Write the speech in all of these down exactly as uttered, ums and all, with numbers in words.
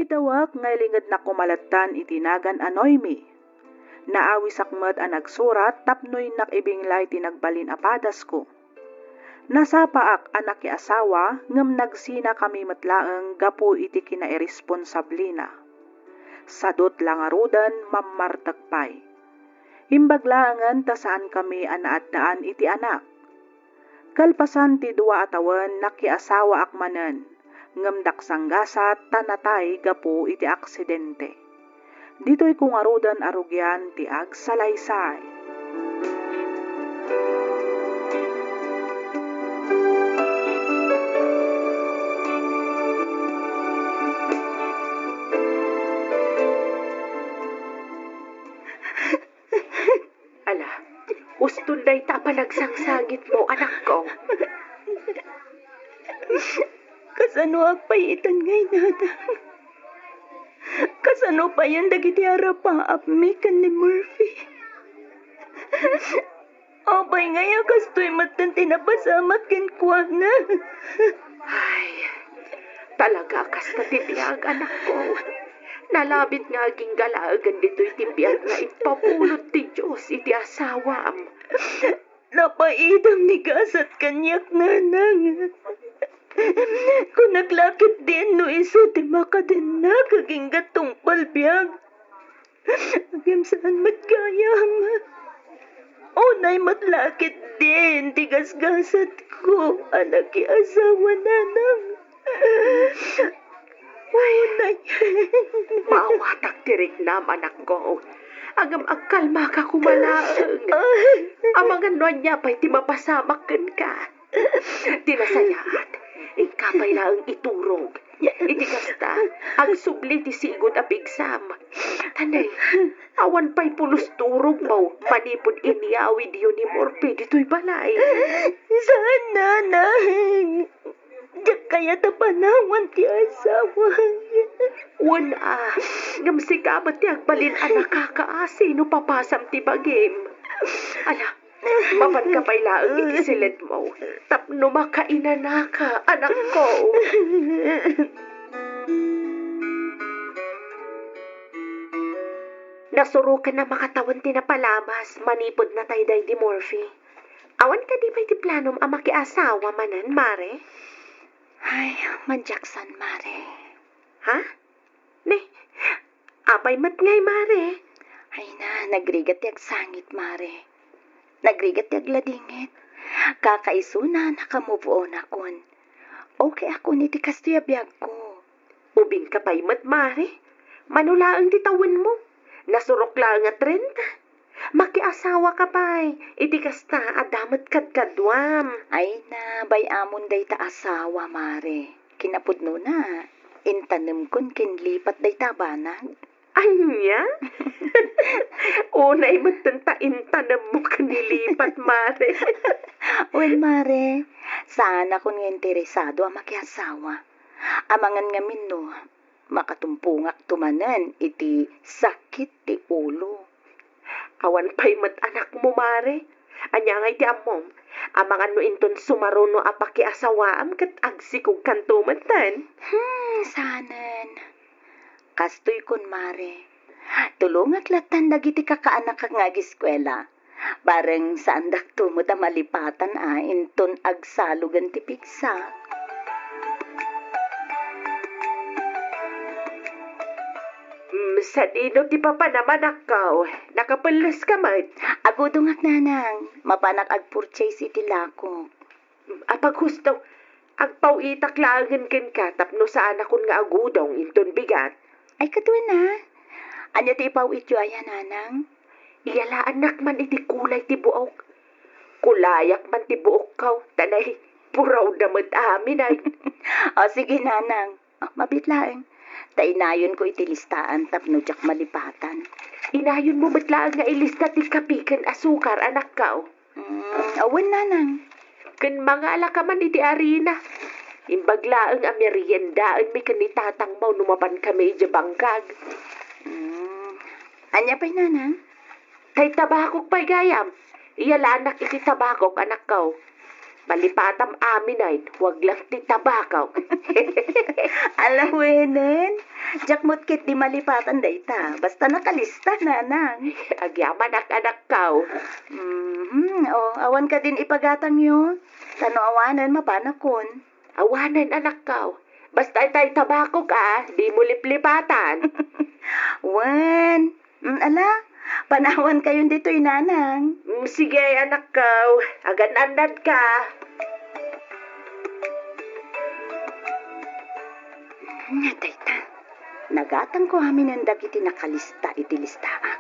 Dawek nga ilingednak koma latta iti nagan a Noemi. Naawisak met a nagsurat tapno innak ibinglay ti nagbalin a padasko. Nasapaak a nakiasawa ngem nagsinakami met laeng gapu iti kinairesponsablina. Sadut la ngaruden, mammartek pay. Imbag laengen ta saankami a naaddaan iti anak. Kalpasan ti dua a tawen, nakiasawaak manen, ngem daksanggasat ta natay gapu iti aksidente. Ditoyko ngaruden a rugian ti agsalaysay. Ala, uston dayta a panagsangsangitmo, anakko. Kasanoak pay itan nga inana? Kasano payen dagiti arapaapmi ken ni Murphy? Apay ngay a kastoy metten ti napasamak kenkuana? Ay, talaga a kasta ti biag, anakko. Nalabit nga agingga laengen ditoy ti biag nga ipapulot ti Dios iti asawam. Napaidam ni gasat kaniak, nanang. Kunak la ketdin no isu ti makadennak agingga tungpal biag. Ngem saan met gayam. Unay met la ketdin ti gasgasatko a nakiasawa, nanang. Unay. Maawatak ti riknam, anakko. Ngem agkalmaka koma laeng. Amangan no ania pay ti mapasamak kenka. Ti nasayaat, inka pay laeng iturog. Iti kasta, agsubli ti sigud a pigsam. Tanay, awan pay pulos turogmo manipud inyawidyo ni Murphy ditoy balay. Saan, nanang. Diak kayat a panawan ti asawa. Wen a, ngem sika met ti agbalin a nakakaasi no papasam ti bagim. Ala, mapanka pay laeng iti siledmo tapno makainanaka, anakko. Nasuroken a makatawen ti napalabas manipud natayday di Murphy. Awan kadi pay ti planom a makiasawa manen, Mare? Ay, madiaksan, Mare. Ha? Ne, apay met ngay, Mare? Ay na, nagrigat ti agsangit, Mare. Nagrigat ti agladingit. Kakaisuna, naka-move on akon. Okay akon iti kastoy a biagko. Ubingka pay met, Mare. Mano laeng ti tawenmo? Nasurok laeng a trenta. Makiasawaka pay. Iti kasta, adda met kadkaduam. Ay na, bay-amon dayta asawa, Mare. Kinapudnona, intanemkon ken lipat dayta banag. Ania? Unay metten ta intanemmo ken ni lipat, Mare. Wen, Mare, saanakon nga interesado a makiasawa. Amangan ngamin no makatumpongakto manen iti sakit ti ulo. Awan pay met anakmo, Mare. Ania ngay ti ammom? Amangan no inton sumaruno a pakiasawaam ket agsikogkanto metten. Hmm, saanen. Kastoy kun, Mare. Tulongak lattan dagiti kakaanakak nga ageskuela. Bareng saandakto met a malipatan a inton agsalogen ti pigsa. Mm, sadino ti papanam, anakko? Nakapelleska met? Agudongak, nanang. Mapanak agpurchase iti lakok. Apaghusto, agpaw-itak laengen kenka tapno saanakon nga agudong inton bigat. Ay, kaduana. Ania ti ipaw-ityo aya, nanang? Iyalaannak man iti kulay ti buok. Kulayak man ti buokko, tanay, puraw da met amin ay. O, sige, nanang. Ah, mabit laeng. Ta inayonko iti listaan tapno diak malipatan. Inayonmo met laeng nga ilista ti kapi ken asukar, anakko. Mm, awan, nanang. Ken mangalaka man iti arina. Imbag laeng a meriendaenmi ken ni tatangmo no mapankami idiay bangkag. Mm, ania pay, nanang? Tay tabakok pay gayam. Iyalaannak iti tabakok, anakko. Palipatam amin ay, wag lang ti tabakok. Ala, wenen. Diak met ketdi malipatan dayta. Basta nakalista, nanang. Agyamanak, anakko. Mhm. O, awan kadin ipagatangyo? Ta no awanen, mapanakon. Awanen, anakko. Basta itay tabakok a, dimo liplipatan. Wen. Mm, ala, panawankayon ditoy, nanang. Mm, sige, anakko. Agan-annadka. Nga dayta, nagatangko aminen dagiti nakalista iti listaak.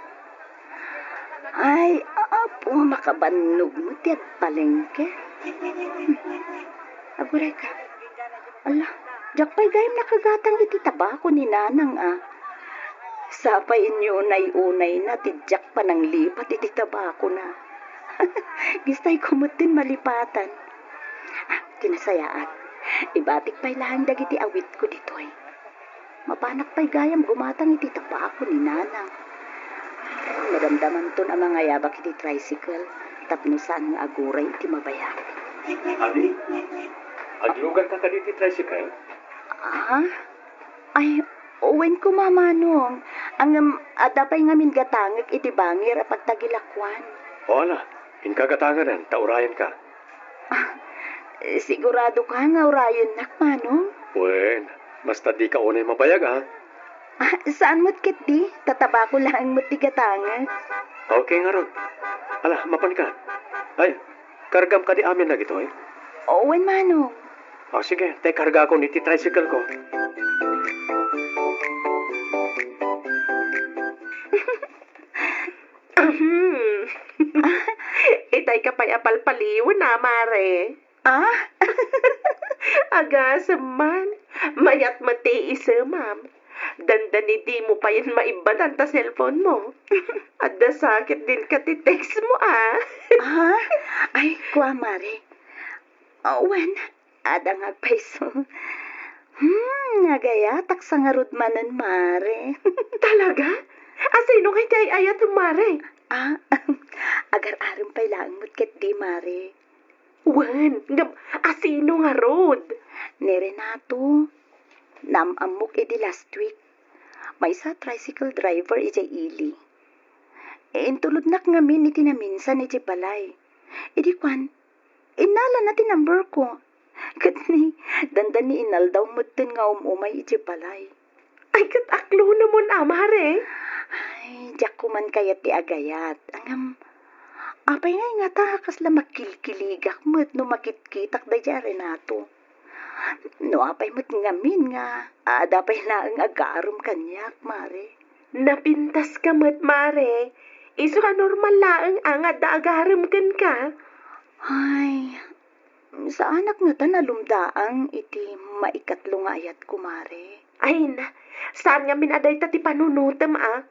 Ay, Apo, makabannog met ti agpalengke. Agurayka. Ala, diak pay gayam nakagatang iti tabako ni nanang a. Sapay inyo unay-unayna ti diak pananglipat iti tabakona. Gistayko metten malipatan. Ah, ti nasayaat, ibatik pay laeng dagiti awitko ditoy. Mapanak pay gayam gumatang iti tabako ni nanang. Madamdamanton a mangayabak iti tricycle tapno saan nga aguray iti mabayag. Abi, aglugarka kadi iti tricycle? Ah? Ay, wen koma, Manong. Ngem, adda pay ngamin gatangek iti bangir a pagtagilakoan. O, ala, inka gatanganan, ta urayenka. Ah, siguradoka nga urayennak, Manong? Wen, basta dika unay mabayag, a. Ah, saan met ketdi? Ta tabako laeng met ti gatangek. Okay ngarud. Ala, mapanka. Ay, kargam kadi amin dagitoy? Wen, Manong. O, sige, ta ikargakon iti tricycle ko. Ahem. Itay ka pay a palpaliwen a, Mare. Ah? Agasem man. Mayat met ti isemam. Dandani dimo payen maibbatan ta cellphone mo. Adda sakit din ka ti text mo, a. Ah? Ay, kua, Mare. Wen, adda nga agpayso. Hmm, agayatak sa ngarud manen, Mare. Talaga? Asino ngay ti ay-ayatem, Mare? Ah, agar-arem pay laeng met ketdi, Mare. Wen, ngem asino ngarud? Ni Renato. Naam-ammok idi last week. Maysa a tricycle driver idiay ili. Intulodnak ngamin iti naminsan idiay balay. Idi kuan, innalana ti number ko. Ket ni, dandani inaldaw metten nga um-umay idiay balay. Ay, ket aklonemon a, Mare. Ay, diak koman kayat ti agayat. Ngem, apay ngay ngata a kasla makilkiligak met no makitkitak daydiay a Renato? No apay met ngamin nga adda pay laeng agarem kaniak, Mare? Napintaska met, Mare. Isu a normal laeng a nga adda agarem kenka. Ay, saanak ngatan a lumdaang iti maikatlo nga ayatko, Mare. Ay na, saan ngamin a dayta ti panunotem a.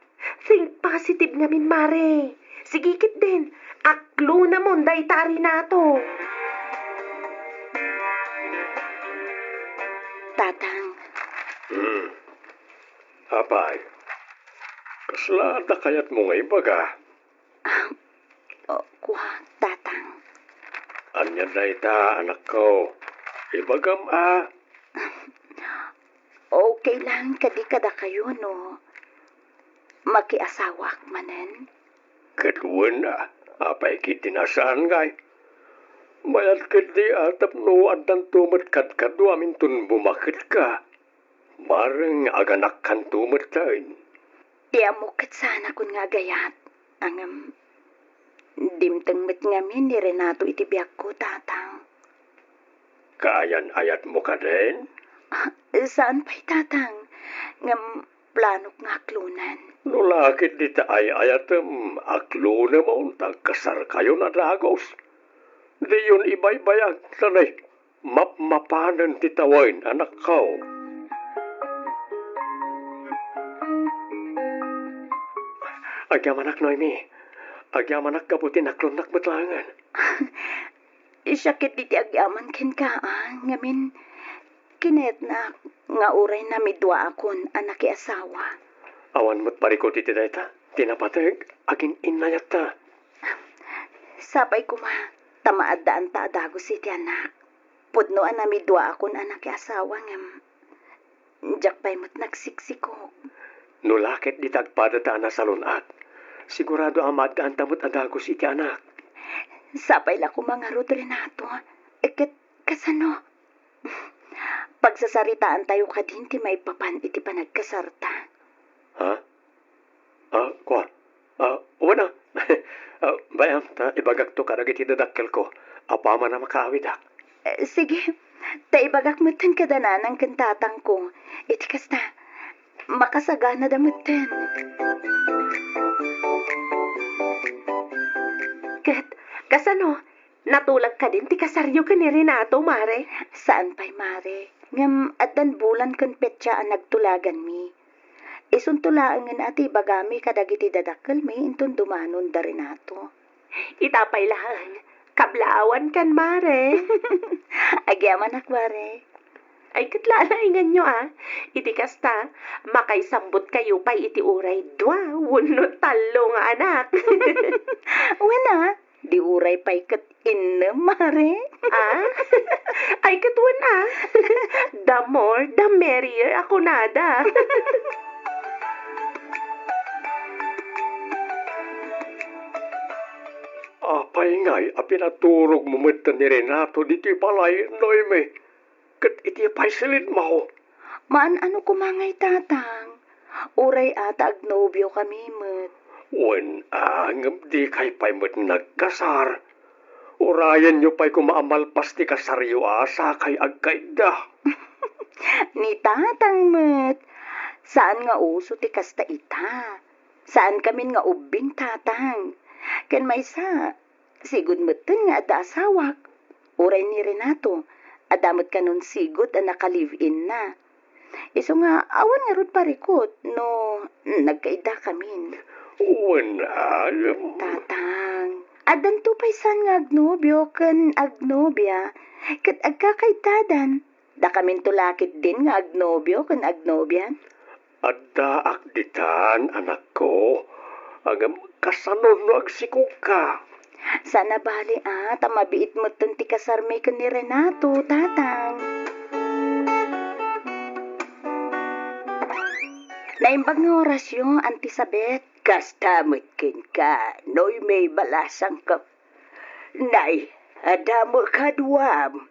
Think positive ngamin, Mare. Sige ketdin, aklonemon dayta a Renato. Tatang. Hmm. Apay, kasla adda kayatmo nga ibaga? Ah, o, kua, Tatang. Ania dayta, anakko? Ibagam a. Okay lang kadi kadakayo no makiasawaak manen? Ket wen a, apay ketdi a saan ngay? Mayat ketdi a tapno addanto met kadkaduam inton bumaketka. Bareng aganakkanto metten. Ti ammok ket saanakon nga agayat, ngem dimteng met ngamin ni Renato iti biagko, Tatang. Kaayan-ayatmo kadin? Ah, saan pay, Tatang. Ngem planok nga aklonen. No la ketdi ta ay-ayatem, aklonemon ta agkasarkayon a dagus. Diyon ibaybayag, ta nay, mapmapanen ti tawen, anakko. Agyamanak, Noemi. Agyamanak gapu ti naklonnak met laengen. Siak ketdi ti agyaman kenka, a, ngamin kinayatnak nga uray namiduaakon a nakiasawa. Awan met parikut iti dayta. Ti napateg, agin-innayatta. Sapay koma, a maaddaanta a dagus iti anak. Pudno a namiduaakon a nakiasawa ngem diak pay met nagsiksikog. No la ket dita agpadata a nasalun-at, sigurado a maaddaanta met a dagus iti anak. Sapay la koma ngarud, Renato. E ket kasano? Pagsasaritaantayo kadin ti maipapan iti panagkasarta. Ha? Ah, kua. Ah, wen a. Ah, bay-am, ta ibagakto kadagiti dadakkelko. Apaman a makaawidak. Eh, sige. Ta ibagak metten kada nanang ken tatangko. Iti kasta, makasaganada metten. Ket, kasano? Natulag kadin ti kasaryo ken ni Renato, Mare? Saan pay, Mare. Ngem addan bulan ken petsa a nagtulaganmi. Isunto laengen a ti ibagami kadagiti dadakkelmi inton dumanon da Renato. Ita pay laeng, kablaawankan, Mare. Agyamanak, Mare. Ay, ket lalainganyo, a. Iti kasta, makaisambutkayo pay iti uray dua wenno tallo nga anak. Wen a, di uray pay ket innem, Mare. Ah? Ay, ket wen a. The more, the merrier a kunada. Apay ngay a pinaturogmo met ni Renato ditoy balay, Noemi? Ket iti pay silidmo? Maan-ano koma ngay, Tatang. Uray a ta agnobiokami met. Wen a, ngem dikay pay met nagkasar. Urayenyo pay koma a malpas ti kasaryo a sakay agkaidda. Ni Tatang met, saan nga uso ti kasta ita. Saankamin nga ubbing, Tatang. Ken maysa, sigud metten nga adda asawak. Uray ni Renato, adda met kanon sigud a naka-live-inna. Isu nga awan ngarud parikut no nagkaidakamin. Wen a, Tatang, addanto pay saan nga agnobio ken agnobia, ket agkakaiddadan. Dakaminto la ketdin nga agnobio ken agnobian? Addaak ditan, anakko. Ngem kasano no agsikogka? Saan a bali a, ta mabiit metten ti kasarmi ken ni Renato, Tatang. Naimbag nga orasyo, Auntie Sabet. Kasta met kenka, Noemi, balasangko. Nay, adda met kaduam.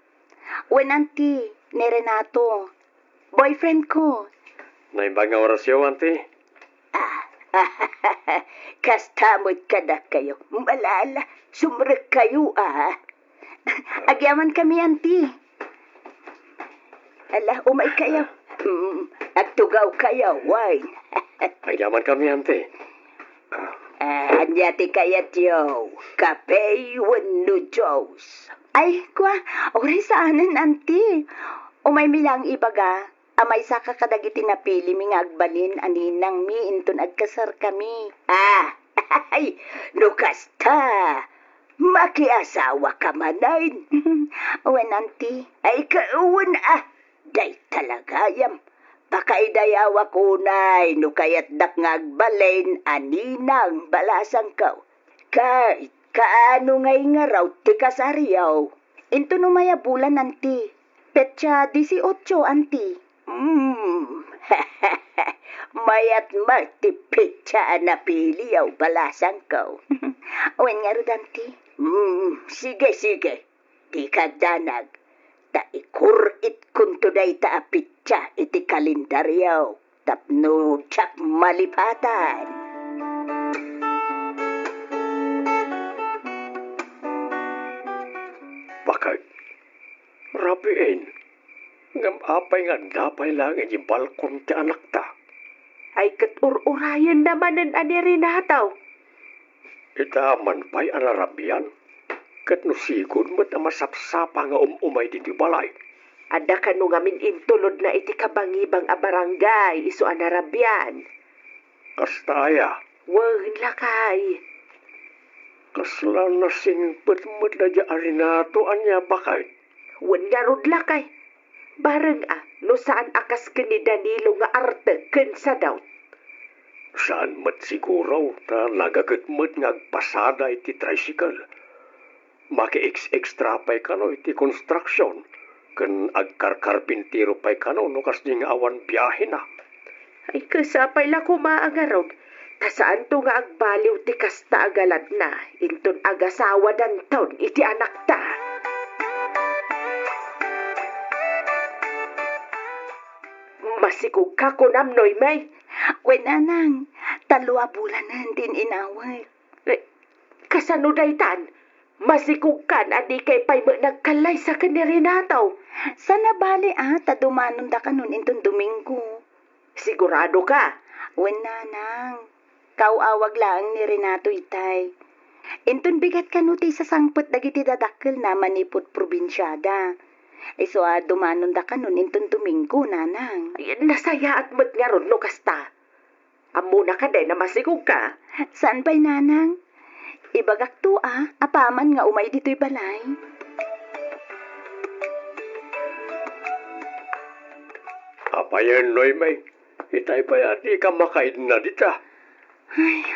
Wen, Auntie, ni Renato. Boyfriend ko. Naimbag nga orasyo, Auntie. Ah, kasta met kadakayo. Malala, sumrekkayo, a. Agyamankami, Auntie. Ala, umaykayo. Mm, agtugawkayo, wine. Agyamankami, Auntie. Ah, ania ti kayatyo? Kape wenno juice? Ay, kua, uray saanen, Auntie. Umaymi lang ibaga a maysaka kadagiti napilimi nga agbalin a ninangmi inton agkasarkami. Ah, ay, no kasta, makiasawaka manen. Wen, Auntie. Ay, ka-, wen a, dayta la gayam. Pakaidayawak unay no kayatdak nga agbalin a ninang, balasangko. Ket kaano nga ingaraw ti kasaryo? Inton umay a bulan, Auntie. Petsa dieciocho, Auntie. Mm. Mayat met ti petsa a napiliyo, balasangko. Wen ngarud, Auntie. Mm, sige, sige. Dika agdanag, ta ikurit-itkonto dayta a petsa iti kalendario tapno diak malipatan. Bakit? Rabiin, ngem apay nga adda pay laeng idiay balkon ti anakta? Ay, ket ur-urayenna manen a ni Renato. Ita man pay a narabian, ket no sigud met a masapsapa nga um-umay ditoy balay. Adda kano ngamin intulodna iti kabangibang a barangay, isu a narabian. Kasta aya? Wen, lakay. Kasla nasingpet met daydiay a Renato, ania, bakit? Wen ngarud, lakay. Bareng a, no saan a kas ken ni Danilo nga arte ken sadot. Saan met siguro, ta nagaget met nga agpasada iti tricycle. Maki-ex-extra pay kano iti konstruksion, ken agkarkarpintero pay kano no kasdi nga awan biahena. Ay, kesa pay la koma a ngarud, ta saanto nga agbaliw ti kasta a galadna, inton agasawadanton iti anakta. Masikog ka, kunam, Noemi? Wen, nanang, tallo a bulanen ti in-inawet. Eh, kasano daytan? Masikog kan a dikay pay met nagkallaysa ken ni Renato. Saan a bale a ta dumanonda kanon inton Domingo. Sigurado ka? Wen, nanang. Kaaw-awag laeng ni Renato itay. Inton bigat kano ti isasangpet dagiti dadakkelna manipud probinsiada. Isu a dumanonda kanon inton Domingo, nanang. Ay, nasayaat met ngarud no kasta. Ammona kadi a masikog ka? Saan pay, nanang? Ibagakto a, apaman nga umay ditoy balay. Apayen, Noemi, itay pay a dika makaidna dita. Ay,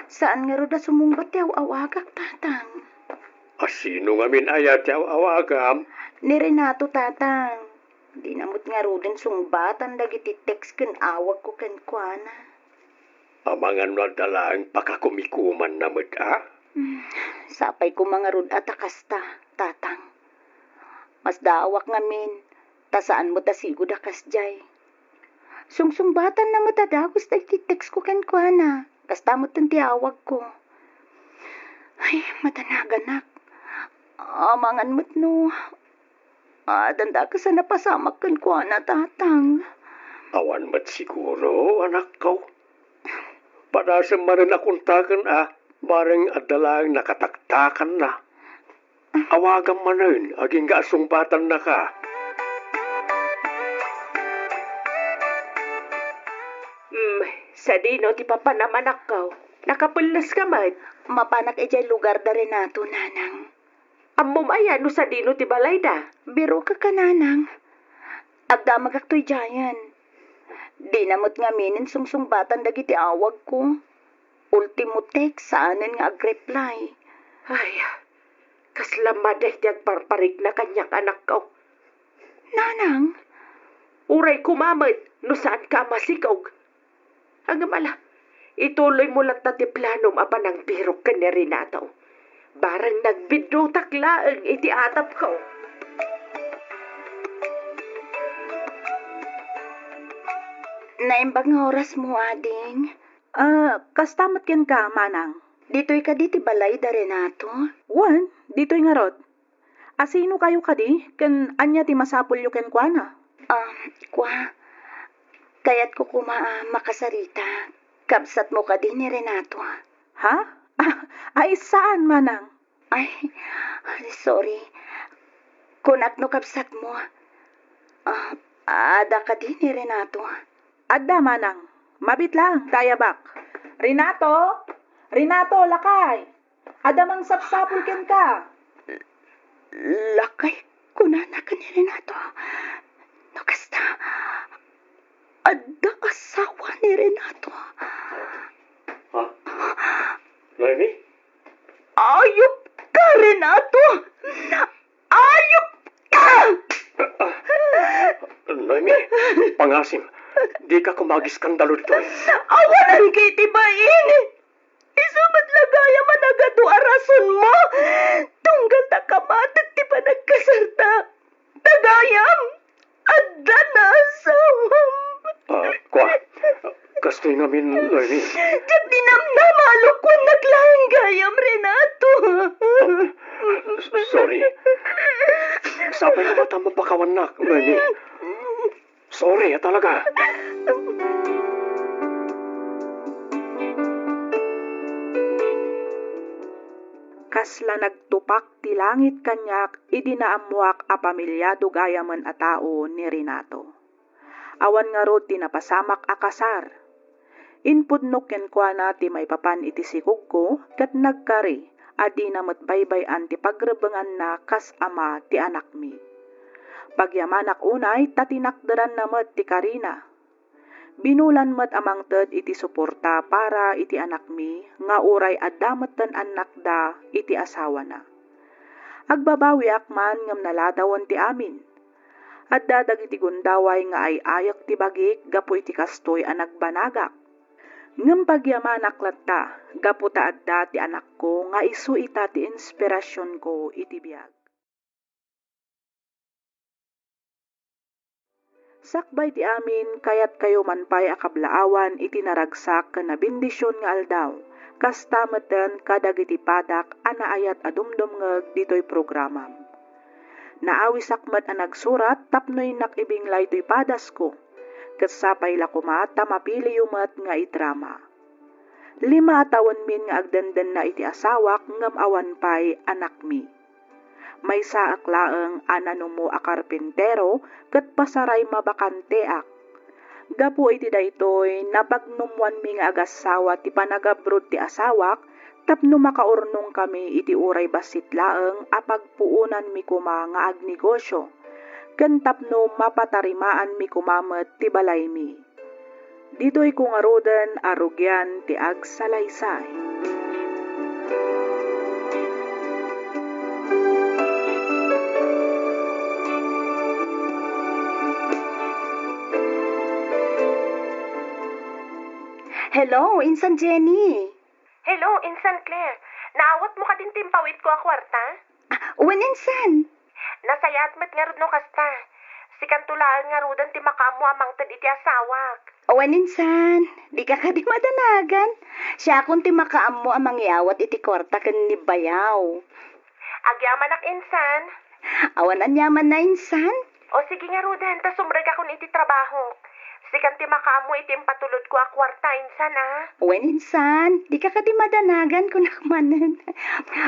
saan ngarud a sumungbat ti aw-awagak, tatang. A sino ngamin aya ti aw-awagam? Ni Renato, tatang. Dina met ngaruden sungbatan dagiti text ken awagko kenkuana. Amangan no adda laeng pakakumikumanna met a? Hmm, sapay koma ngarud a ta kasta, tatang. Masdaawak ngamin, ta saan met a sigud a kasdiay. Sungsungbatanna met a dagus dagiti text ko kenkuana. Kasta met ti awagko. Ay, madanaganak. Amangan met no adda dakes a napasamak kenkuana, tatang. Awan met siguro, anakko. Padasem manen a kontaken a, bareng adda laeng nakataktakanna. Awagam manen, agingga a sungbatannaka. Hmm, sadino ti papanam, anakko? Nakapelles ka met? Mapanak idiay lugar da Renato, nanang. Ammom aya no sadino ti balayda? Birokek a, nanang. Agdamagak toy diayen. Dina met ngaminen sungsungbatan dagiti awagko. Ultimo text, saanen nga agreply. Ay, kasla madi ti agparparikna kaniak, anakko. Nanang? Uray koma met no saanka a masikog. Ngem ala, ituloymo latta ti planom a panangbirok ken ni Renato. Bareng nagbiddutak laeng iti atapko. Naimbag nga orasmo, ading. Ah, kasta met kenka, manang. Ditoy kadi ti balay da Renato? Wen, ditoy ngarud. A sino kayo kadi ken ania ti masapulyo kenkuana? Ah, kua, kayatko koma a makasarita. Kabsatmo kadi ni Renato? Ha? Ah, ay, saan, manang? Ay, sorry. Kunak no kabsatmo. Ah, adda kadi ni Renato? Adda, manang. Mabit laeng ta ayabak. Renato? Renato, lakay! Adda mangsapsapul kenka. Lakay, kunana ken ni Renato. No kasta, adda asawa ni Renato. Ha? Noemi? Ayup ka, Renato! Ayup ka! Noemi, pangasim, dika koma agiskandalo ditoy. Awanen kay ti bain! Isu met la gayam a nagadu a rasonmo. Tunggal ta kamatek ti panagkasarta. Ta gayam, adda naasawam. Ah, kua, kastoy ngamin, Noemi. Diak dinamdama a lokoennak laeng gayam, Renato. Ah, sorry. Sapay nga matam mapakawannak, Noemi. Sorry a talaga. Kasla nagtupak ti langit kaniak idi naammoak a pamiliado gayamen a tao ni Renato. Awan ngarud ti napasamak a kasar. Impudnok kenkuana ti maipapan iti sikogko ket nagkari a dina met baybay-an ti pagrebbenganna kas ama ti anakmi. Pagyamanak unay ta tinakderanna met ti karina. Binulan met a mangted iti suporta para iti anakmi nga uray adda metten annakda iti asawana. Agbabawiak man ngem naladawen ti amin. Adda dagiti gundaway nga ay-ayek ti bagik gapu iti kastoy a nagbanagak. Ngem pagyamanak latta gapu ta adda ti anakko nga isu ita ti inspirasionko iti biag. Sakbay ti amin, kayatkayo man pay a kablaawan iti naragsak ken nabendision nga aldaw, kasta metten kadagiti padak a naayat a dumdumngeg ditoy programam. Naawisak met a nagsurat tapno innak ibinglay toy padasko, ket sapay la koma ta mapiliyo met nga idrama. Lima a tawenmin nga agdendenna iti asawak ngem awan pay anakmi. Maysaak laeng a nanumo a karpintero ket pasaray mabakanteak. Gapu iti daytoy, napagnumoanmi nga agassawa ti panagabrod ti asawak tapno makaurnongkami iti uray bassit laeng a pagpuonanmi koma nga agnegosio, ken tapno mapatarimaanmi koma met ti balaymi. Ditoyko ngaruden a rugian ti agsalaysay. Hello, Insan Jenny. Hello, Insan Claire. Naawatmo kadin ti impawitko a kuarta? Ah, wen, Insan. Nasayaat met ngarud no kasta. Sikanto laeng ngaruden ti makaammo a mangted iti asawak. Wen, Insan. Dika kadi madanagan. Siakon ti makaammo a mangyawat iti kuarta ken ni Bayaw. Agyamanak, Insan. Awan aniamanna, Insan. O sige ngaruden, ta sumrekakon iti trabahok. Sikan ti makaammo iti impatulodko a kuarta, Insan, a. Wen, Insan, dika kadi madanagan, kunak manen.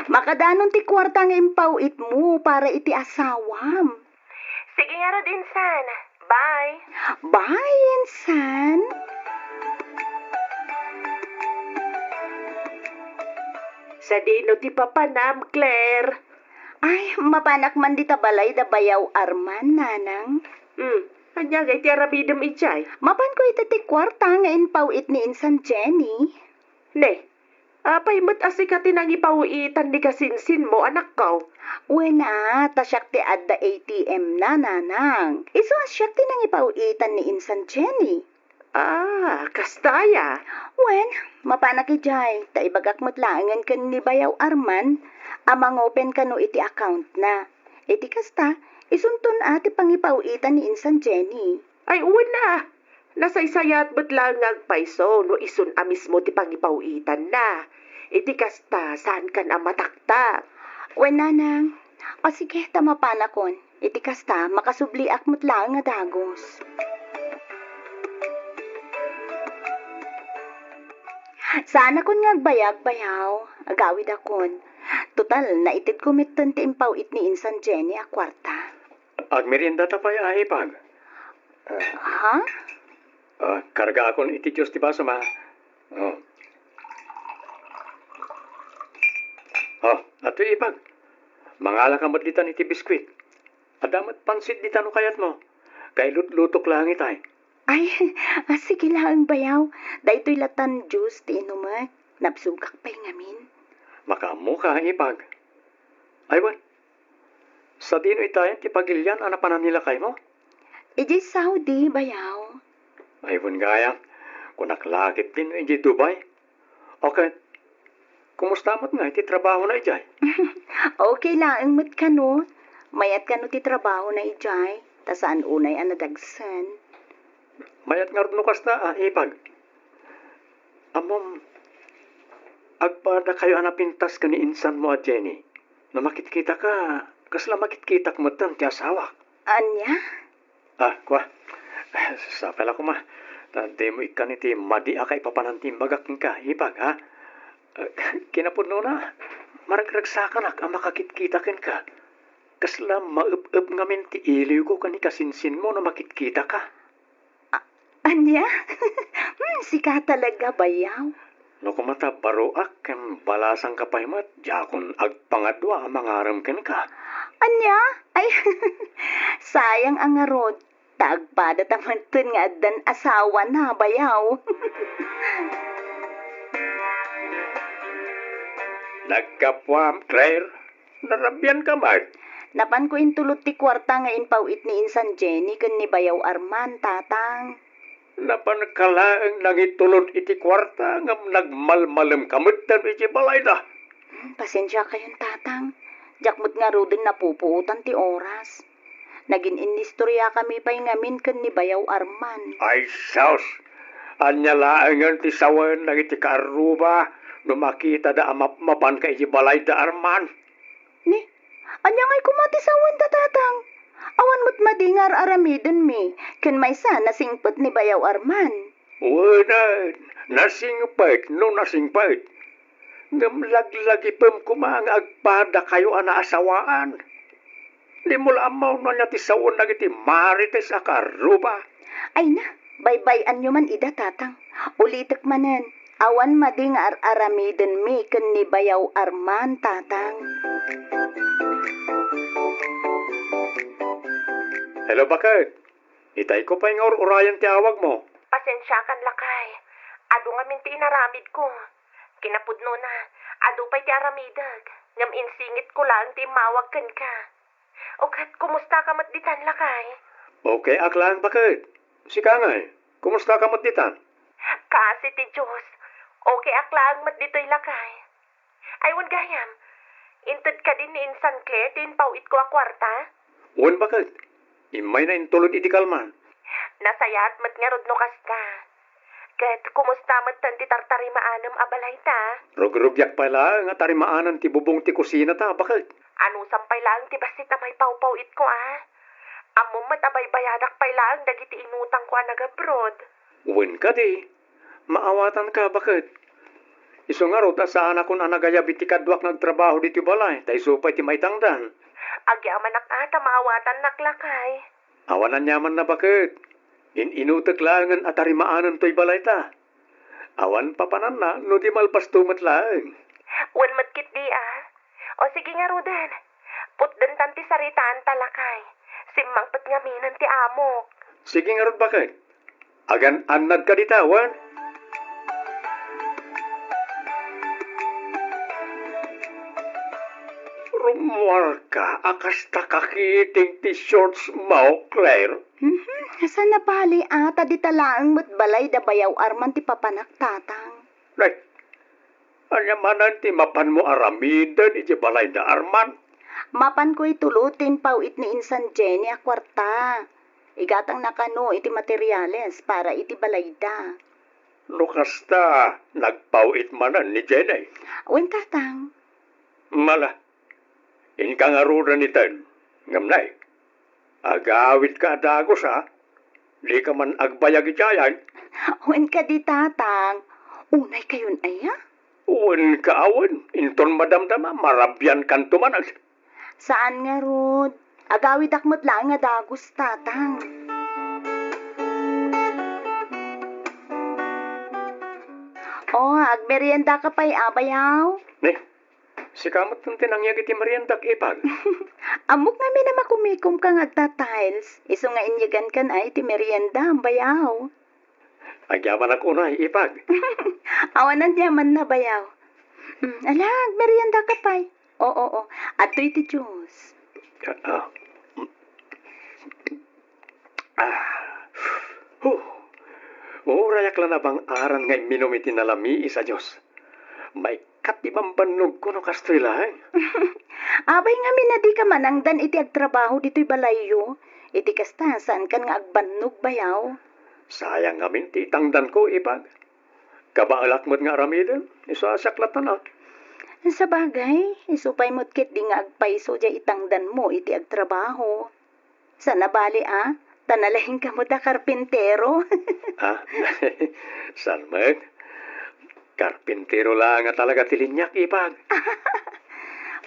Makadanon ti kuarta nga impaw-itmo para iti asawam. Sige ngarud, Insan. Bye. Bye, Insan. Sadino ti papanam, Claire? Ay, mapanak man dita balay da Bayaw Arman, nanang. Hmm, ania ngay ti aramidem idiay? Mapanko ita ti kuarta nga impaw-it ni Insan Jenny. Ne, apay met a sika ti nangipaw-itan ni kasinsinmo, anakko? Wen a, ta siak ti adda A T M na, nanang. Isu a siak ti nangipaw-itan ni Insan Jenny. Ah, kasta aya? Wen, mapanak idiay, ta ibagak met laengen ken ni Bayaw Arman a mangopen kano iti account na. Iti kasta, isunton a ti pangipaw-itan ni Insan Jenny. Ay, wen a. Nasaysayaat met laeng nga agpayso no isun a mismo ti pangipaw-itanna. Iti kasta, saankan a mataktak. Wen, nanang. O sige, ta mapanakon. Iti kasta, makasubliak met laeng a dagus. Saanakon nga agbayag, Bayaw. Agawidakon. Total, naitedko metten ti impaw-it ni Insan Jenny a kuarta. Agmeriendata pay a ipag? Ha? Ah, kargaakon iti juice ti basoma. Oh. Oh, adtoy ipag. Mangalaka met ditan iti biskuit. Adda met pansit ditan no kayatmo. Kailutlutok laeng itay. Ay, ah, sige laeng, Bayaw. Daytoy latan juice ti inumek. Nabsogak pay ngamin. Makaammoka, ipag. Ay, wen. Sadino itayen ti pagilian a napanan ni lakaymo? Idiay Saudi, Bayaw. Ay, wen gayam. Kunak la ketdin no idiay Dubai. Okay. Kumusta met ngay ti trabahona idiay? Okay laeng met kano. Mayat kano ti trabahona idiay, ta saan unay a nadagsen. Mayat ngarud no kasta, a, ipag. Ammom, agpadakayo a napintas ken ni insanmo a Jenny. No makitkitaka, kasla makitkitak metten ti asawak. Ania? Ah, kua. Sapay la koma. Ta dimo ikkan iti madi a kaipapanan ti imbagak kenka, ipag, ha? Kinapudnona, maragragsakanak a makakitkita kenka. Kasla maep-ep ngamin ti iliwko ken ni kasinsinmo no makitkitaka. A-, ania? Hmm, sika talaga, Bayaw. No koma ta baroak ken balasangka pay met, diakon agpangadua a mangarem kenka. Ania? Ay, sayang a ngarud, ta agpadata metten nga addan asawana, Bayaw. Naggapuam, Claire? Narabianka met? Napanko intulod ti kuarta nga impaw-it ni insan Jenny ken ni Bayaw Arman, Tatang. Napanka laeng nangitulod iti kuarta ngem nagmalmalemka met iti balayda. Hmm, pasensiakayon, Tatang. Diak met ngaruden napupuotan ti oras. Nagin-innistoriakami pay ngamin ken ni Bayaw Arman. Ay sus! Ania laengen ti sawen dagiti kaarruba no makitada a mapmapanka iti balayda, Arman? Ni, ania ngay koma ti sawenda, Tatang? Awan met madi nga ar-aramidenmi ken maysa nasingpet ni Bayaw Arman. Wen, nasingpet no nasingpet. Ngem laglagipem koma nga agpadakayo a naasawaan. Dimo la ammo no ania ti sawen dagiti marites a kaarruba. Ay na, baybay-anyo man ida, Tatang. Ulitek manen, awan madi nga ar-aramidenmi ken ni Bayaw Arman, Tatang. Hello, baket. Itayko pay nga ur-urayan ti awagmo. Pasensiakan, lakay. Adu ngamin ti inaramidko. Kinapudnona, adu pay ti aramidek, ngem insingitko laeng ti immawag kenka. O ket, kumustaka met ditan, lakay? Okay ak laeng, baket. Sika ngay, kumustaka met ditan? Kaasi ti Dios, okay ak laeng met ditoy, lakay. Ay, wen gayam, inted kadi ni insan Claire ti impaw-itko a kuarta? Wen, baket. Immayna intulod iti kalman. Nasayaat met ngarud no kasta. Ket kumusta metten ti tartarimaanem a balayta? Rugrugiak pay laeng a tarimaanen ti bubong ti kusinata, baket. Anusam pay laeng ti bassit a maipawpaw-itko, a? Ammom met a baybayadak pay laeng dagiti inutangko a nagabroad. Wen kadi, maawatanka, baket. Isu ngarud a saanakon a nagayab iti kaduak nga agtrabaho ditoy balay, ta isu pay ti maitangdan. Agyamanak a ta maawatannak, lakay. Awan aniamanna, baket. In-inutek laengen a tarimaanen toy balayta. Awan papananna no di malpasto met laeng. Wen met ketdi, a. O, sige ngaruden. Putdentan ti saritaanta, lakay. Simmangpet ngaminen ti amok. Sige ngarud, baket. Agan-annadka dita, wen? Rummuarka a kasta kakiting ti shorts mo, Claire? Mhm. Saan a bali, a, ta dita laeng met balay da Bayaw Arman ti papanak, Tatang. Nay, ania manen ti mapanmo aramiden iti balay da Arman? Mapanko itulod ti impaw-it ni insan Jenny a kuarta. Igatangna kano iti materiales para iti balayda. No kasta, nagpaw-it manen ni Jenny? Wen, Tatang. Mala, inka ngaruden iten. Ngem nay, agawidka a dagus, a? Dika man agbayag iti ayay? Wen kadi, Tatang. Unaykayon aya? Wen ka awan, inton madamdama, marabiankanto manen. Saan ngarud. Agawidak met laeng a dagus, Tatang. O, agmeriendaka pay a, Bayaw? Ne, sika met ti nangyeg iti meriendak, ipag. Ammok ngamin a makumikomka nga agta-tiles, isu nga inyegankan ay ti merienda, Bayaw. Agyamanak unay, ipag. Awan aniamanna, Bayaw. Mm, ala, agmeriendaka pay. Oo, oo. Adtoy ti juice. Ah, ah. Ah. Huh. Urayak la nabang-aran nga imminum iti nalamiis a juice. Maikkat ti bambannogko no kastoy laeng. Apay ngamin a dika manangdan iti agtrabaho ditoy balayyo? Iti kasta, saankan nga agbannog, Bayaw. Sayang ngamin ti itangdanko, ipag. Kabaelak met nga aramiden, isu a siak latta. Sabagay, isu pay met ketdi nga agpayso diay itangdanmo iti agtrabaho. Saan a bali a, ta nalaingka met a karpintero. Ah, saan met? Karpintero laeng a talaga ti liniak, ipag.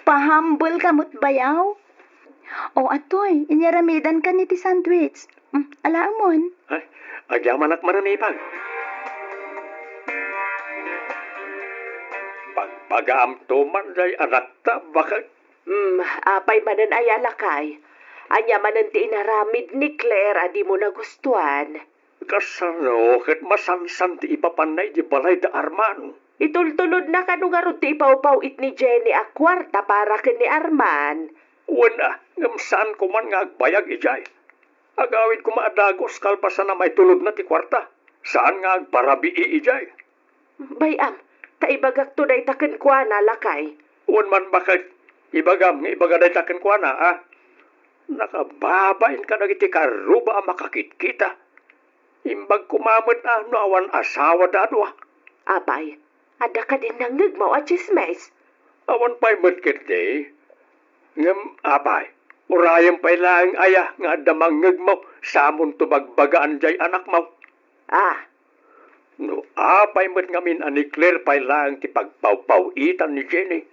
Pahambelka met, Bayaw. O, atoy, inyaramidankan iti sandwich. Mm, alaemon. Ay, agyamanak manen, ipag. Pagpagaamto man diay anakta, baket. Mm, apay manen aya, lakay? Ania manen ti inaramid ni Claire a dimo nagustuan? Kasano ket masansan ti ipapanna iti balay da Arman? Itultulodna kano ngarud ti ipawpaw-it ni Jenny a kuarta para ken ni Arman? Wen a, ngem saanko man nga agbayag idiay. Agawid koma a dagus kalpasan a maitulodna ti kuarta. Saan nga agparabii idiay. Bay-am, ta ibagakto dayta kenkuana, lakay. Wen man baket, ibagam nga ibaga dayta kenkuana, a? Nakababain kadagiti karruba a makakitkita. Imbag koma met a no awan asawada a dua. Apay, adda kadin nangngegmaw a tsismis? Awan pay met ketdi. Ngem, apay, urayem pay laeng aya nga adda mangngegmaw samonto bagbagaan diay anakmaw. Ah, no apay met ngamin a ni Claire pay laeng ti pagpawpaw-itan ni Jenny,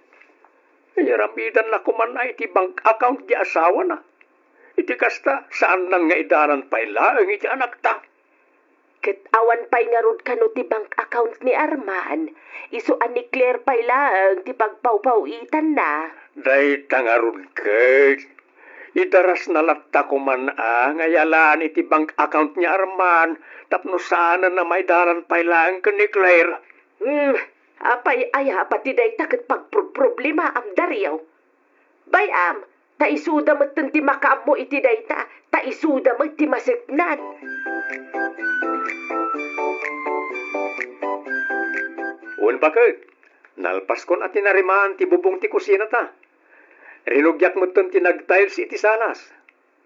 iyaramidanna koman a iti bank account ti asawana. Iti kasta, saannan nga idalan pay laeng iti anakta. Ket awan pay ngarud kano ti bank account ni Arman, isu a ni Claire pay laeng ti pagpawpaw-itanna. Dayta ngarud ket, idarasna latta koman a nga iyalaan iti bank account ni Arman tapno saanen a maidalan pay laeng ken ni Claire. Hmm, apay aya a pati dayta ket pagproproblemaam, Dario? Bay-am, ta isuda metten ti makaammo iti dayta, ta isuda met ti maseknan. Wen baket, nalpaskon a tinarimaan ti bubong ti kusinata. Rinugiak metten ti nagtiles iti salas.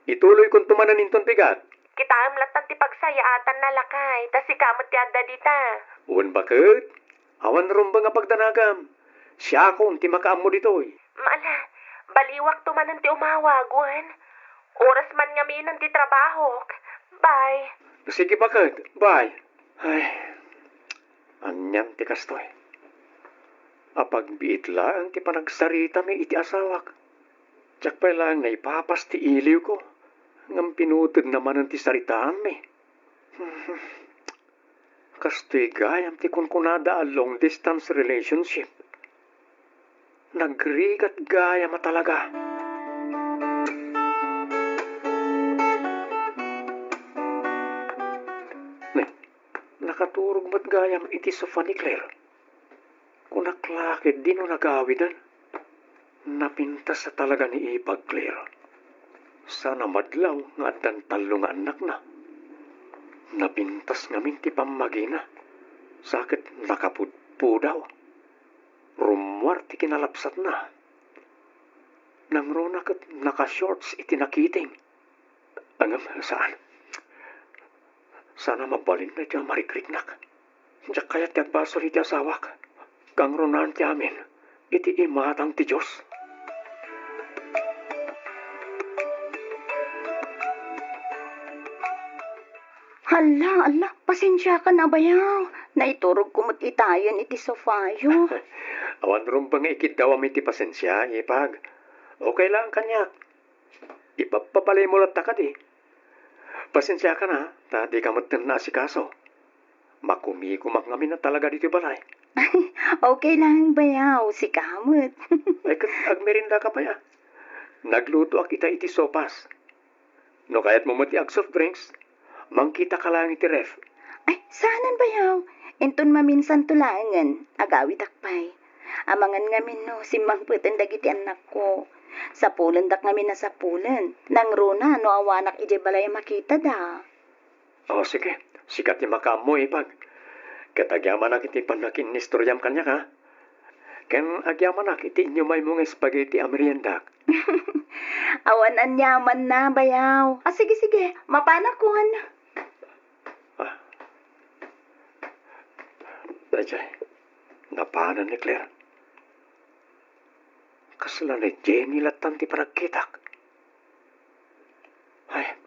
Ituloykonto manen inton bigat. Kitaem lattan ti pagsayaatanna, lakay, ta sika met ti adda dita. Wen baket, awan rumbeng a pagdanagam. Siakon ti makaammo ditoy. Ala, baliwakto manen ti umawag, wen? Oras man ngaminen ti trabahok. Bye. Sige baket, bye. Ay, anian ti kastoy? Apagbiit laeng ti panagsaritami iti asawak. Diak pay laeng naipapas ti iliwko, ngem pinutedna manen ti saritaanmi. Kastoy gayam ti kunkunada a long distance relationship. Nagrigat gayam a talaga. Ne, nakaturog met gayam iti sofa ni Claire. Kunak la ketdi no nagawiden. Napintas a talaga ni Ipag, Claire. Saan a madlaw nga addan tallo nga annakna. Napintas ngamin ti pammagina. Sa ket nakapudpudaw. Rummuar ti kinalapsatna. Nangruna ket naka-shorts iti nakiting. Ngem saan. Saan a mabalinna iti marikriknak. Diak kayat ti agbasol iti asawak. Kangrunaan ti amin iti imatang ti Dios. Hala, hala, pasensiakan a bayaw. Naiturogko met itayen iti sofayo. Awan rumbeng nga ikiddawam iti pasensia, Ipag. Okay lang kaniak. Ipappabalay mo latta kadi. Pasensiakan a, ta dika metten naasikaso. Makumikumak ngamin a talaga ditoy balay. Okay lang, bayaw, sika met. Ay, ket agmeriendaka pay a. Naglutoak ita iti sopas. No kayatmo met ti ag-soft drinks, mangkitaka laeng iti ref. Ay, saanen, bayaw. Inton maminsanto laengen, agawidak pay. Amangan ngamin no simmangpeten dagiti annakko. Sapulendak ngamin a sapulen. Nangruna no awanak idiay balay a makitada. O, sige. Sika ti makaammo, Ipag. Ket agyamanak iti pannakinnistoriam kaniak, a? Ken agyamanak iti inyumaymo nga spaghetti a meriendak. Awan aniamanna, bayaw. A, sige, sige. Mapanakon. Ah. Daydiay, napanen ni Claire. Kasla ni Jenny lattan ti panagkitak. Ay,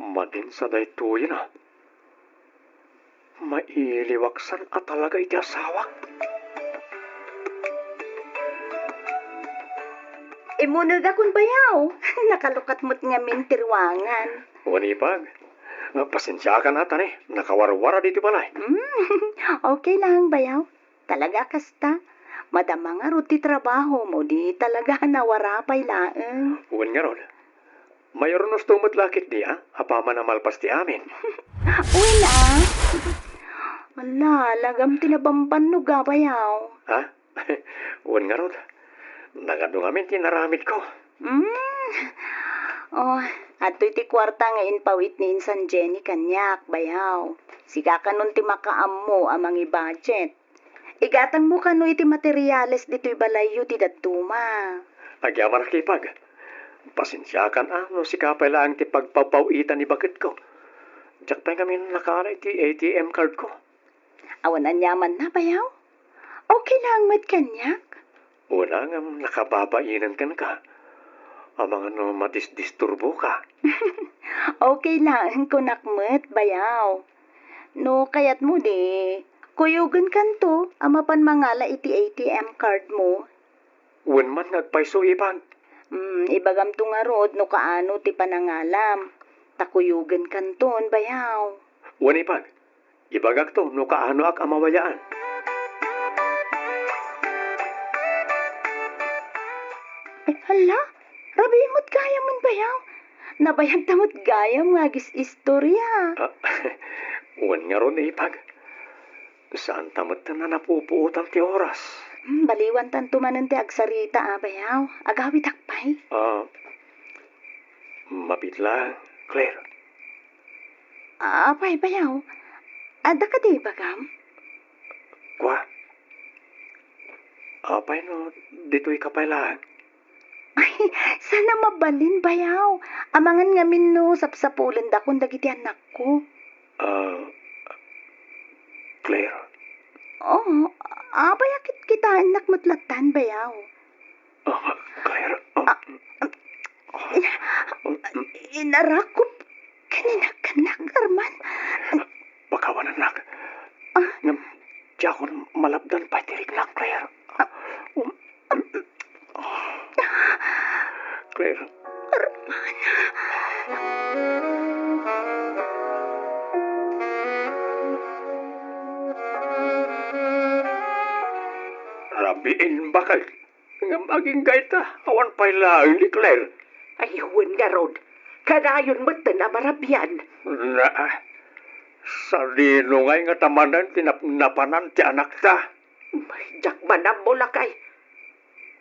madin sa daytoyen a. Mailiwaksan a talaga iti asawak. Immunegakon bayaw. Nakalukat met ngamin ti ruangan. Wen, Ipag, pasensiakan a ta ne, nakawarwara ditoy balay. Mm, okay lang, bayaw. Talaga kasta. Madama ngarud ti trabaho mo, di talaga nawara pay laeng. Wen ngarud. Mayornosto met la ketdi a, apaman a malpas ti amin. Wen a. Ala, lagam ti nabambannog a, bayaw. Ha? Wen ngarud, nagadu ngamin ti inaramidko. Hmm. Oh, adtoy ti kuarta nga impawit ni insan Jenny kaniak, bayaw. Sika kanon ti makaammo a mangi-budget. Igatangmo kano iti materiales ditoy balayyo ti dadduma. Agyamanak, ipag. Pasensiakan a no sika pay laeng ti pagpapaw-itan ni baketko. Diak pay ngamin nakaala iti A T M cardko. Awan aniamanna, bayaw. Okay lang met kaniak. Wala ngem nakababainen kenka. Amangan no madisdisturboka. Okay lang, kunak met, bayaw. No kayatmo di, kuyogenkanto a mapan mangala iti A T M cardmo. Wen man nga agpayso, ipag. Hmm, ibagamto ngarud no kaano ti panangalam. Ta kuyogenkanton, bayaw. Wen, ipag. Ibagakto no kaanoak a mawayaan. Ay, hala, rabii met gayam, bayaw. Nabayagta met gayam nga agis-istorya. Ah, wen ngarud, ipag. Saanta met a napupuotan ti oras. Hmm, baliwantanto manen ti agsarita a, bayaw. Agawidak pay. Ah, mabiit lang, Claire. Apay, bayaw? Adda kadi ibagam? Kua. Apay no ditoyka pay laeng? Ay, saan a mabalin, bayaw. Amangan ngamin no sapsapulendakon dagiti anakko. Ah, Claire. Oo, apay a kitkitaennak met lattan, bayaw. Ah, Claire, ah, ah, ah, mm, inarakop ken inagkannak, Arman. Pakawanennak. Ah. Ngem, diakon malapdan pay ti riknak, Claire. Ah. Um, um, ah. Claire. Arman. Rabiin, baket. Ngem agingga ita, awan pay laeng ni Claire. Ay, wen ngarud. Kanayon metten a marabian. Naa, sadino ngay ngata manen ti napnapanan ti anakta? Diak man ammo, lakay.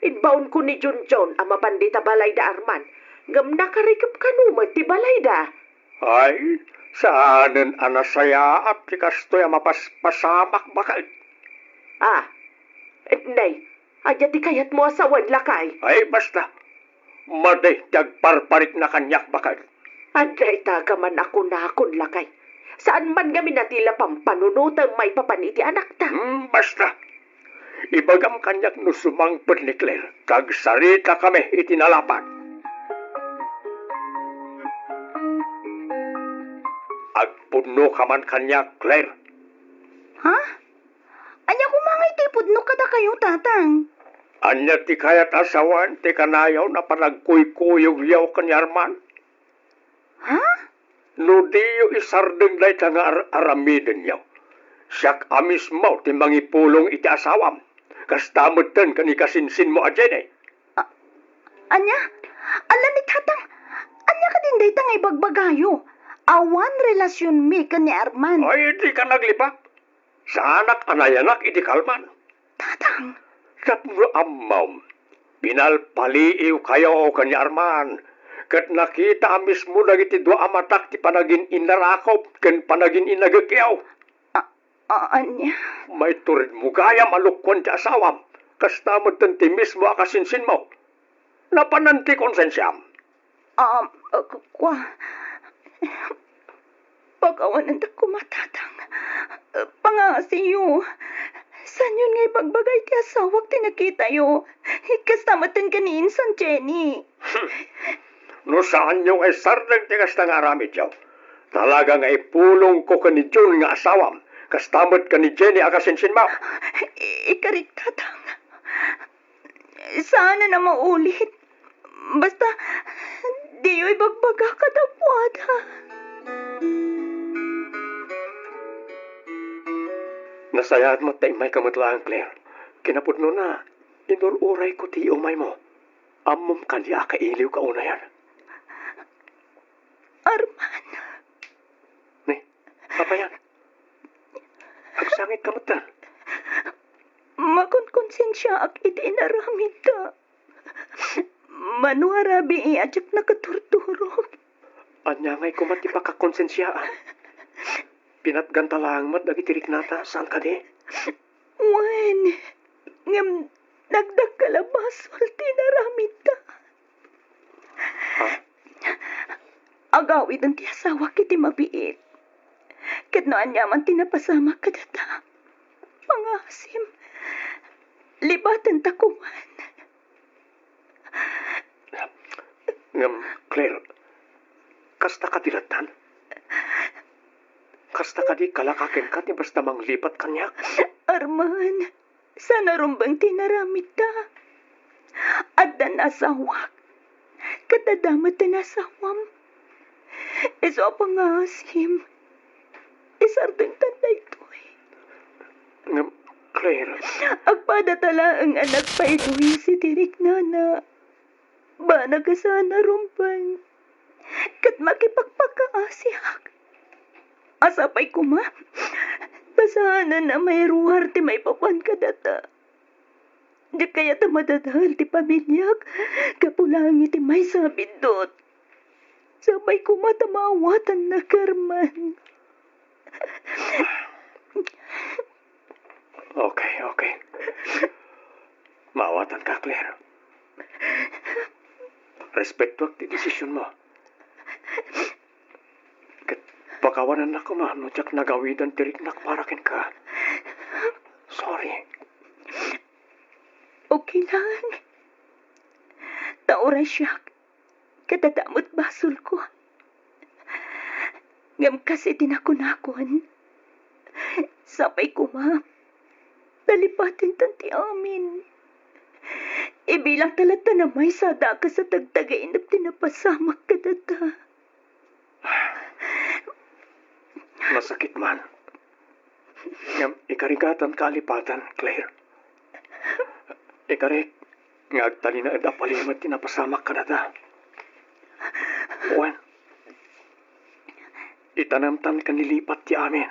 Imbaonko ni Junjun a mapan dita balayda, Arman, ngem nakarikep kano met ti balayda. Ay, saanen a nasayaat ti kastoy a mapaspasamak, baket. Ah, nay, ania ti kayatmo a sawen, lakay? Ay, basta. Madi ti agparparikna kaniak, baket. Adda ita gaman a kunakon, lakay. Saan man ngamin a ti la pampanunotem maipapan iti anakta. Hmm, basta. Ibagam kaniak no sumangpet ni Claire, ta agsaritakami iti nalapad. Agpudnoka man kaniak, Claire. Ha? Ania koma nga iti ipudnok kadakayo, Tatang? Ania ti kayat a sawen ti kanayon a panagkuykuyogyo ken ni Arman? Ha? No diyo isardeng dayta nga ar-, aramidenyo, siak a mismo ti mangipulong iti asawam, kasta metten ken ni kasinsinmo a Jenny. A-, ania? Ala ni Tatang, ania kadin dayta nga ibagbagayo? Awan relasionmi ken ni Arman. Ay, dika naglibak. Saanak a nayanak iti kalman. Tatang. Tapno ammom, pinalpaliiwkayo ken ni Arman, ket nakita a mismo dagiti dua a matak ti panagin-innarakop ken panagin-innagekyo. A-, a-, ania? Maituredmo gayam a lukkuan ti asawam, kasta metten ti mismo a kasinsinmo. Napanan ti konsensiam. Um, uh, ku-, kua. Pakawanendak koma, Tatang. Uh, pangngasiyo. Saanyon nga ibagbaga iti asawak ti nakitayo. Kasta metten ken ni insan Jenny. Hmm. No saanyo nga isardeng ti kasta nga aramidyo, talaga nga ipulongko ken ni Jun nga asawam, kasta met ken ni Jenny a kasinsinmo. I-, ikarik, Tatang. Saanen a maulit. Basta, diyo ibagbaga kadakuada. Nasayaat met ta immayka met laeng, Claire. Kinapudnona, inur-urayko ti umaymo. Ammom kadi a kailiwka unayen. Arman. Ni, apay a? Ag-, Sangit ka metten. Makonkonsensiaak iti inaramidta. Mano a rabii a diak nakaturturog. Ania ngay koma ti pakakonsensiaan? Pinatganta laeng met dagiti riknata, saan kadi? Wen, ngem nagdakkel a basol ti inaramidta. Ha? Agawiden ti asawak iti mabiit. Ket no aniaman ti napasamak kadata, pangaasim, libatenta koman. Ngem, Claire, kasta kadi lattan? Kasta kadi kalaka kenka ti basta manglipat kaniak? Arman, saan a rumbeng ti inaramidta. Addan asawak, ket adda met ti asawam. Isu a pangaasim, isardengtan daytoy. Ngem, Claire. Agpadata laeng a nagpaiduis iti riknana. Banag a saan a rumbeng. Ket makipagpakaasiak. A sapay koma, ta saanen a mairuar ti maipapan kadata. Diak kayat a madadael ti pamiliak gapu laeng iti maysa a biddut. Sapay koma ta maawatanna, Carmen. Okay, okay. Maawatanka, Claire. Respetuak ti desisionmo. Ket pakawanennak koma no diak nagawiden ti riknak para kenka. Sorry. Okay lang. Ta uray siak, ket adda met basolko. Ngem kas iti nakunakon, sapay koma, ta lipatentan ti amin. Ibilangta latta a maysa a dakes a tagtagainep ti napasamak kadata. Masakit man. Ngem ikarigatanka a lipaten, Claire. Ikarik nga agtalinaed a palimed ti napasamak kadata. Wen, itanemtan ken ilipat ti amin.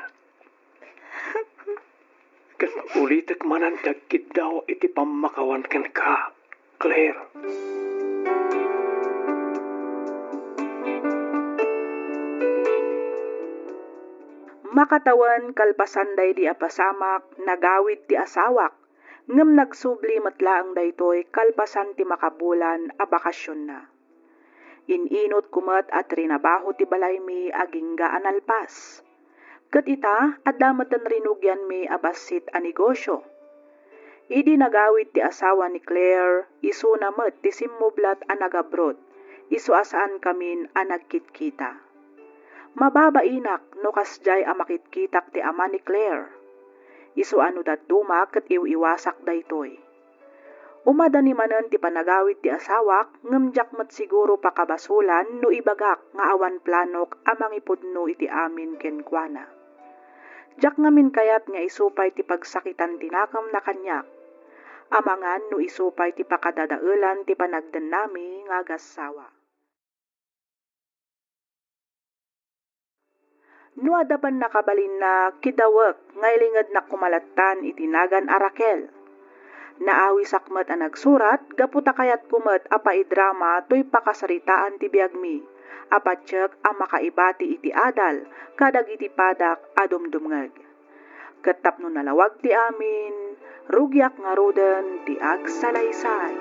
Ket ulitek manen ti agkiddaw iti pammakawan kenka, Claire. Makatawen, kalpasan daydi a pasamak, nagawid ti asawak, ngem nagsubli met laeng daytoy kalpasan ti makabulan a bakasionna. In-inutko met a trinabaho ti balaymi agingga a nalpas. Ket ita, adda met rinugianmi a bassit a negosio. Idi nagawid ti asawa ni Claire, isuna met ti simmublat a nag-abroad, isu a saankamin a nagkitkita. Mababainak no kasdiay a makitkitak ti ama ni Claire. Isu a no dadduma ket iw-iwasak daytoy. Umadani manen ti panagawid ti asawak, ngem diak met siguro pakabasolan no ibagak nga awan planok a mangipudno iti amin kenkuana. Diak ngamin kayat nga isu pay ti pagsakitan ti nakemna kaniak. Amangan no isu pay ti pakadadaelan ti panagdennami nga agassawa. No adda pannakabalinna, kidawek nga ilingednak koma lattan iti nagan a Raquel. Naawisak met a nagsurat gapu ta kayatko met a paidrama toy pakasaritaan ti biagmi a patiek a makaibati iti adal kadagiti padak a dumdumngeg. Ket tapno nalawag ti amin, rugiak ngaruden ti agsalaysay.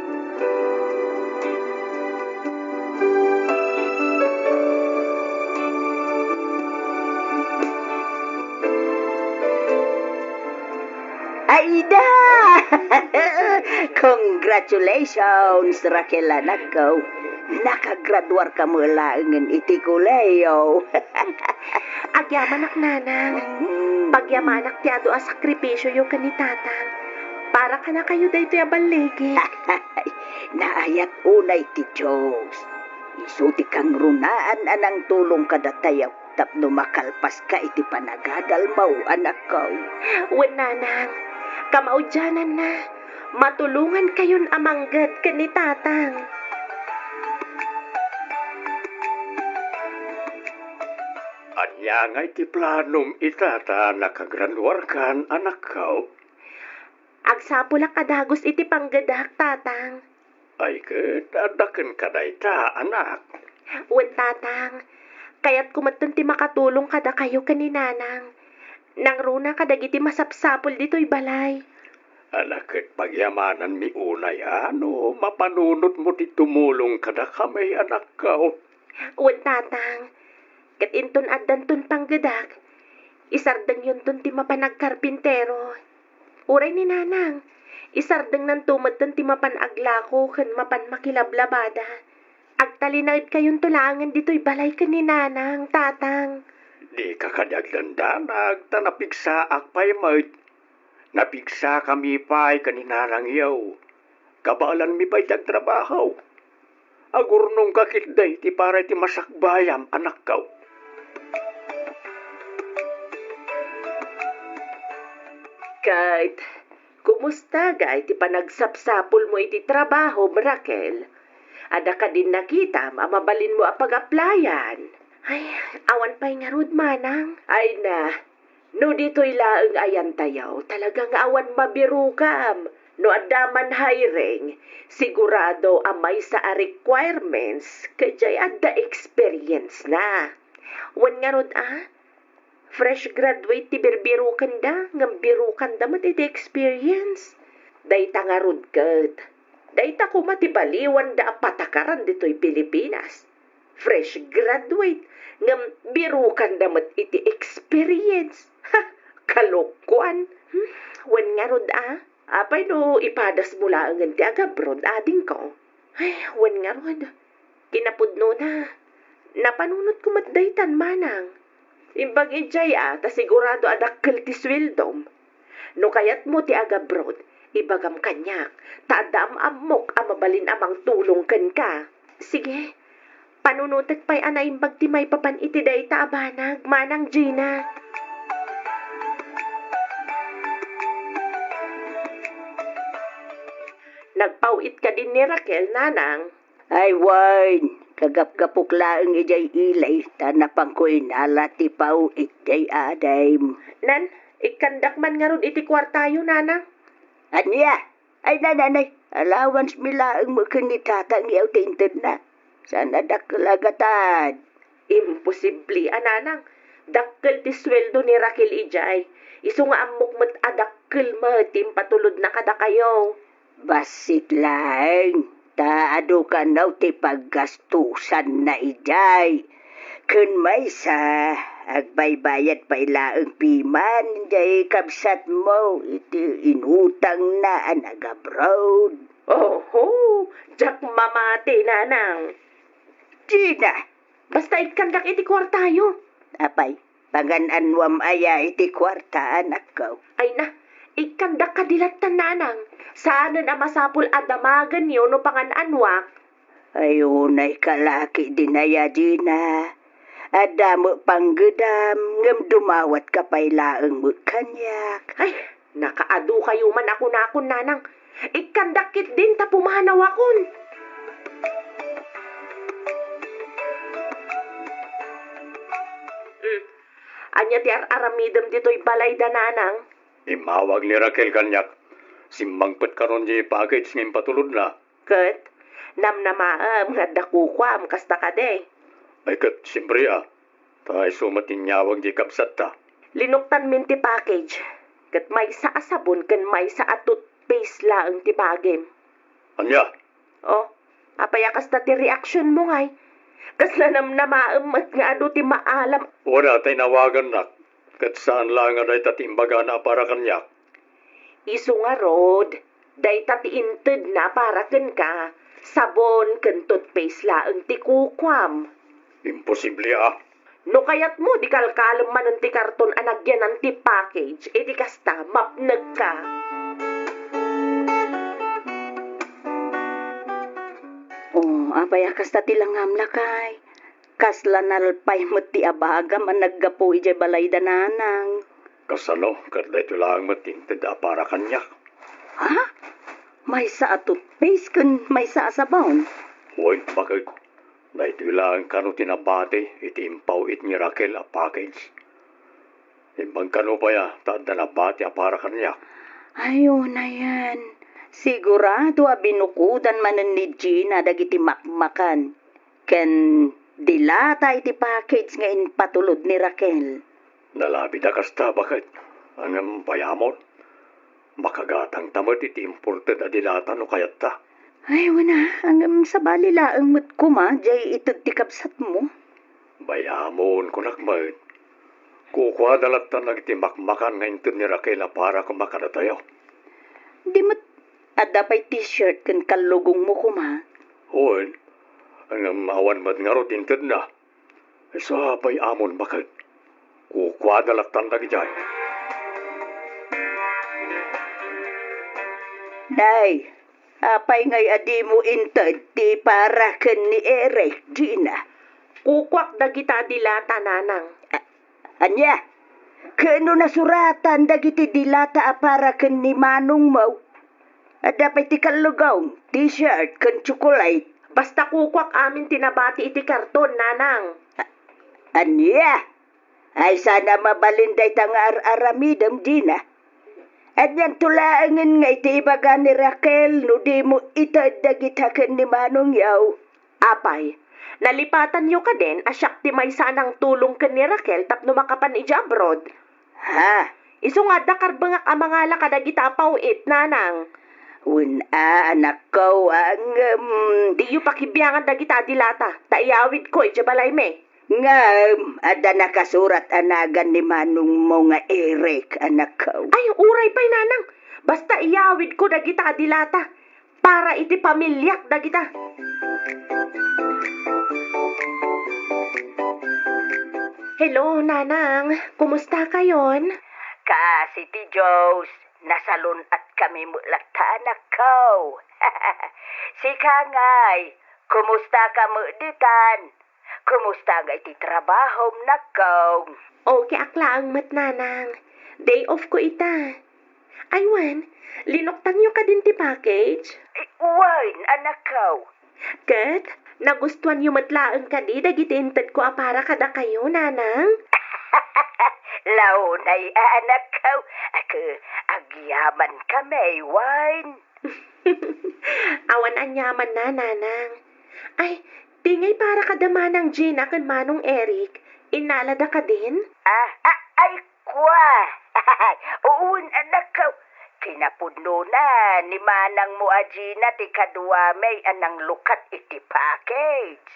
Aida! Congratulations, Raquel, anakko. Nakagraduarka met laengen iti kolehiyo. Agyamanak, Nanang. Mm. Pagyamanak ti adu a sakripisioyo ken ni Tatang. Para kadakayo daytoy a balligit. Naayat unay ti Dios. Isu ti kangrunaan a nangtulong kadatayo tapno makalpaska iti panagadalmo, anakko. Wen, Nanang, kamaudiananna, matulongankayon a mangged ken ni Tatang. Ania ngay ti planom ita ta nakagraduarkan, anakko? Agsapulak a dagus iti panggedak, Tatang. Ay ket, adda kenka dayta, anak. Wen, Tatang. Kayatko metten ti makatulong kadakayo ken ni Nanang. Nangruna kadagiti masapsapul ditoy balay. Ala ket pagyamananmi unay a no mapanunotmo ti tumulong kadakami, anakko. Wen, Tatang. Ket inton addanton panggedak, isardengyonton ti mapan agkarpintero. Uray ni Nanang, isardengnanto metten ti mapan aglako ken mapan makilablabada. Agtalinaedkayonto laengen ditoy balay ken ni Nanang, Tatang. Dika kadi agdandanag, ta napigsaak pay met. Napigsakami pay ken ni Nanangyo. Kabaelanmi pay ti agtrabaho. Agurnongka ketdi ti para iti masakbayam, anakko. Ket, kumusta ngay ti panagsapsapulmo iti trabahom, Raquel? Adda kadin nakitam a mabalinmo a pag-applyan? Ay, awan pay ngarud, Manang. Ay na, no ditoy laeng ayantayo, talaga nga awan mabirukam. No adda man hiring, sigurado a maysa a requirements, ket jay adda experience na. Wen ngarud a, fresh graduate ti birbirukenda, ngem birukanda met iti experience. Dayta ngarud ket, dayta koma ti baliwanda a patakaran ditoy Pilipinas. Fresh graduate, ngem birukanda met iti experience. Ha, kalokoan. Hmm, wen ngarud a, apay no ipadasmo laengen ti agabroad, adingko? Ay, wen ngarud. Kinapudnona, napanunotko met daytan, Manang. Imbag idiay a, ta sigurado a dakkel ti sueldom. No kayatmo ti agabroad, ibagam kaniak, ta adda am-ammok a mabalin a mangtulong kenka. Sige, panunotek pay a naimbag ti maipapan iti dayta a banag, Manang Gina. Nagpaw-it kadin ni Raquel, Nanang. Ay wen, kagapgapok laeng idiay ili, ta napanko inala ti paw-it idiay adim. Nan, ikkandak man ngarud iti kuartayo, Nanang. Ania? Ay, nananay, allowance mi laeng met ken ni Tatangyo ti intedna. Saan a dakkel a gatad? Imposible a, Nanang. Dakkel ti sueldo ni Raquel idiay. Isu nga ammok met a dakkel met ti impatulodna kadakayo. Bassit laeng, ta adu kano ti paggastusanna idiay. Ken maysa, agbaybayad pay laeng piman diay kabsatmo iti inutangna a nagabroad. Oho, diak mamati, Nanang. Gina! Basta ikkandak iti kuartayo. Apay, pangan-anuam aya iti kuarta, anakko? Ay na, ikkandak kadi lattan, Nanang. Saanen a masapul a damagenyo no pangan-anuak. Ay, unay ka la ketdin aya, Gina. Adda met panggedam, ngem dumawatka pay laeng met kaniak. Ay, nakaadu kayo man a kunakon, Nanang. Ikkandak ketdin ta pumanawakon. Hmm. Ania ti ar-aramidem ditoy balayda, Nanang? Immawag ni Raquel kaniak. Simmangpet karon diay package nga impatulodna. Ket, namnamaem nga adda kukuam, kasta kadi? Ay ket, siempre a. Ta isu met ti inyawag diay kabsatta. Linuktanmin ti package, ket maysa a sabon ken maysa a toothpaste laeng ti bagim. Ania? Oh, apay a kasta ti reaksionmo ngay? Kasla namnamaem met nga adu ti maalam. Wen a, ta inawagannak, ket saan laeng a dayta ti imbagana a para kaniak. Isu ngarud, dayta ti intedna para kenka, sabon ken toothpaste laeng ti kukuam. Imposible a. No kayatmo, di kalkalem manen ti karton a nagyanan ti package, iti kasta, mapnekka. Oh, apay a kasta ti langam, lakay? Kasla nalpay met ti abagam a naggapu idiay balayda, Nanang. Kasano ket daytoy laeng met ti inted a para kaniak? Ha? Maysa a toothpaste ken maysa a sabon? Wen, baket. Daytoy laeng kano ti nabati iti impaw-it ni Raquel a package. Imbag kano pay a ta adda nabati a para kaniak. Ay, unayen. Sigurado a binukodan manen ni Gina dagiti makmakan ken dilata iti package nga impatulod ni Raquel. Nalabit a kasta, baket. Ngem bayamon, makagatangta met iti imported a dilata no kayatta. Ay, wen a, ngem sabali laeng met koma jay ited ti kabsatmo. Bayamon, kunak met. Kukuada lattan dagiti makmakan nga inted ni Raquel a para koma kadatayo. Di met adda pay t-shirt ken kallugongmo koma? Wen, ngem awan met ngarud intedna. Isu a bayamon, baket. Kukuada lattan dagidiay. Nay, apay ngay a dimo inted ti para ken ni Eric, Gina? Kukuak dagita a dilata, nanang. A-, ania? Ken no nasuratan dagiti dilata a para ken ni manongmo? Adda pay ti kallugong, t-shirt, ken tsokolate. Basta kukuak amin ti nabati iti karton, nanang. A-, ania? Ay, saan a mabalin dayta nga ar-aramidem, Gina? Anianto laengen nga iti ibaga ni Raquel no dimo ited dagita ken ni manongyo? Apay, nalipatanyo kadin a siak ti maysa a nangtulong ken ni Raquel tapno makapan idiay abroad? Ha? Isu nga adda karbengak a mangala kadagita a paw-it, nanang. Wen a, anakko, ngem diyo pakibiangan dagita a dilata, ta iyawidko idiay balaymi. Ngem adda nakasurat a nagan ni manongmo nga Eric, anakko. Ay, uray pay, nanang. Basta iyawidko dagita a dilata. Para iti pamiliak dagita. Hello, nanang. Kumusta kayon? Kaasi ti Dios, nasalun-at kami met latta, anakko. Sika ngay, kumusta ka met ditan? Kumusta nga iti trabahom, nakko? Okay ak laeng met, nanang. Day off ko ita. Ay, wen, linuktanyo kadin ti package? Ay, wen, anakko. Ket, nagustuanyo met laeng kadi dagiti intedko a para kadakayo, nanang? Launay, anakko. Ak-, agyaman kami, wen. Awan aniamanna, nanang. Ay, ti ngay para kada Manang Gina ken Manong Eric, innalada kadin? Ah, ah, ay, kua. Wen, anakko. Kinapudnona ni manangmo a Gina ti kaduami a nanglukat iti package.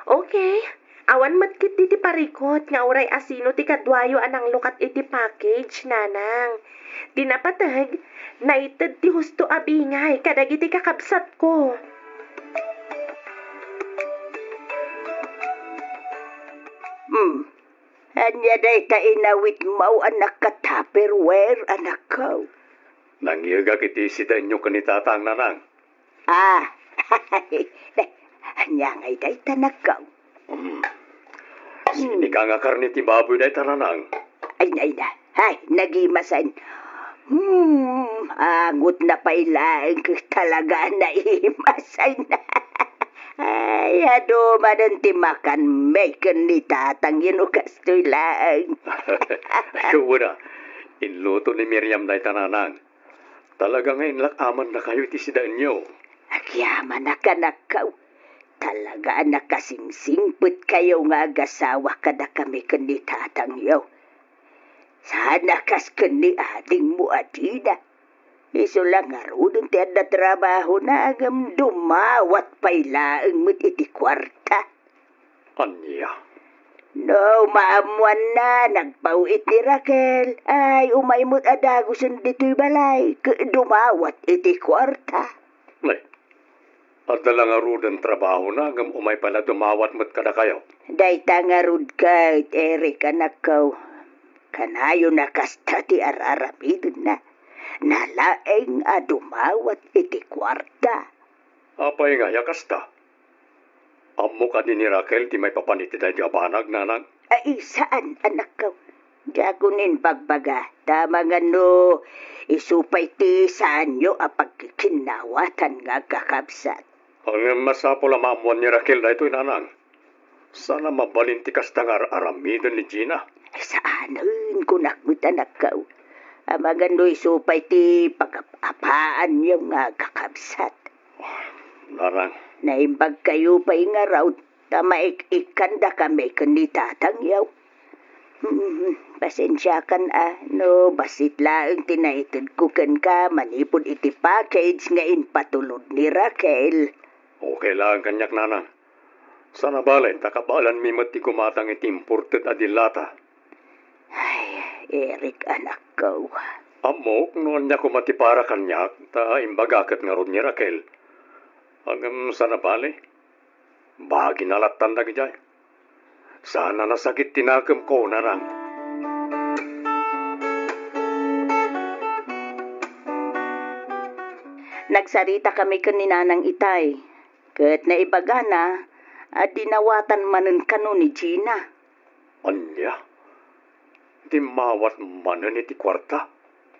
Okay. Awan met ketdi ti parikut nga uray asino ti kaduayo a nanglukat iti package, nanang. Ti napateg, naited ti husto a bingay kadagiti kakabsatko. Hmm. Ania dayta inawitmo a naka-Tupperware, anakko? Nangngegak iti sidaenyo ken ni Tatang, nanang. Ah, ania ngay dayta, nakko? Hmm. Sinika nga karne ti baboy dayta, nanang. Ay, nay na. Ay, nagimasen. Hmm, angutna pay laeng, talaga a naimasen. Ay, adu manen ti makanmi ken ni Tatang, yen no kastoy laeng. Ay, wen a, inluto ni Miriam dayta, nanang. Talaga nga inlak-amannakayo iti sidaenyo. Agyamanak, anakko. Talaga a nakasingsingpetkayo nga agasawa kadakami ken ni Tatangyo. Saan a kas ken ni adingmo a Gina. Isu la ngaruden ti adda trabahona, ngem dumawat pay laeng met iti kuarta. Ania? No maammoanna, nagpaw-it ni Raquel, ay, umay met a dagusen ditoy balay, ket dumawat iti kuarta. Nay, adda la ngaruden trabahona, ngem umay pay la dumawat met kadakayo. Dayta ngarud ket, Eric, anakko, kanayon a kasta ti ar-aramidenna. Nalaeng a dumawat iti kuarta. Apay ngay a kasta? Ammo kadi ni Raquel ti maipapan iti daytoy a banag, nanang? Ay, saan, anakko. Diakon imbagbaga, ta amangan no isu pay ti saanyo a pagkikinnawatan nga agkakabsat. Ngem masapul a maammoan ni Raquel daytoy, nanang. Saan a mabalin ti kasta nga ar-aramiden ni Gina. Saanen, kunak met, anakko. Amangan no isu pay ti pagap-apaanyo nga kakabsat. Nanang. Naimbag kayo pay ngarud, ta maik-ikkandakami ken ni tatangyo. Hmm, pasensiakan a, no bassit laeng ti naitedko kenka manipud iti package nga impatulod ni Raquel. Okay laeng kaniak, nanang. Saan a bale, ta kabaelanmi met ti gumatang iti imported a dilata. Ay, Eric, anakko. Ammok no ania koma ti para kaniak, ta imbaga ket ngarud ni Raquel. Ngem saan a bale, bagina lattan dagidiay. Saan a nasakit ti nakemko, nanang. Nagsaritakami ken ni Nanang Itay, ket naibagana a dinawatan manen kano ni Gina. Ania? Dimmawat manen iti kuarta?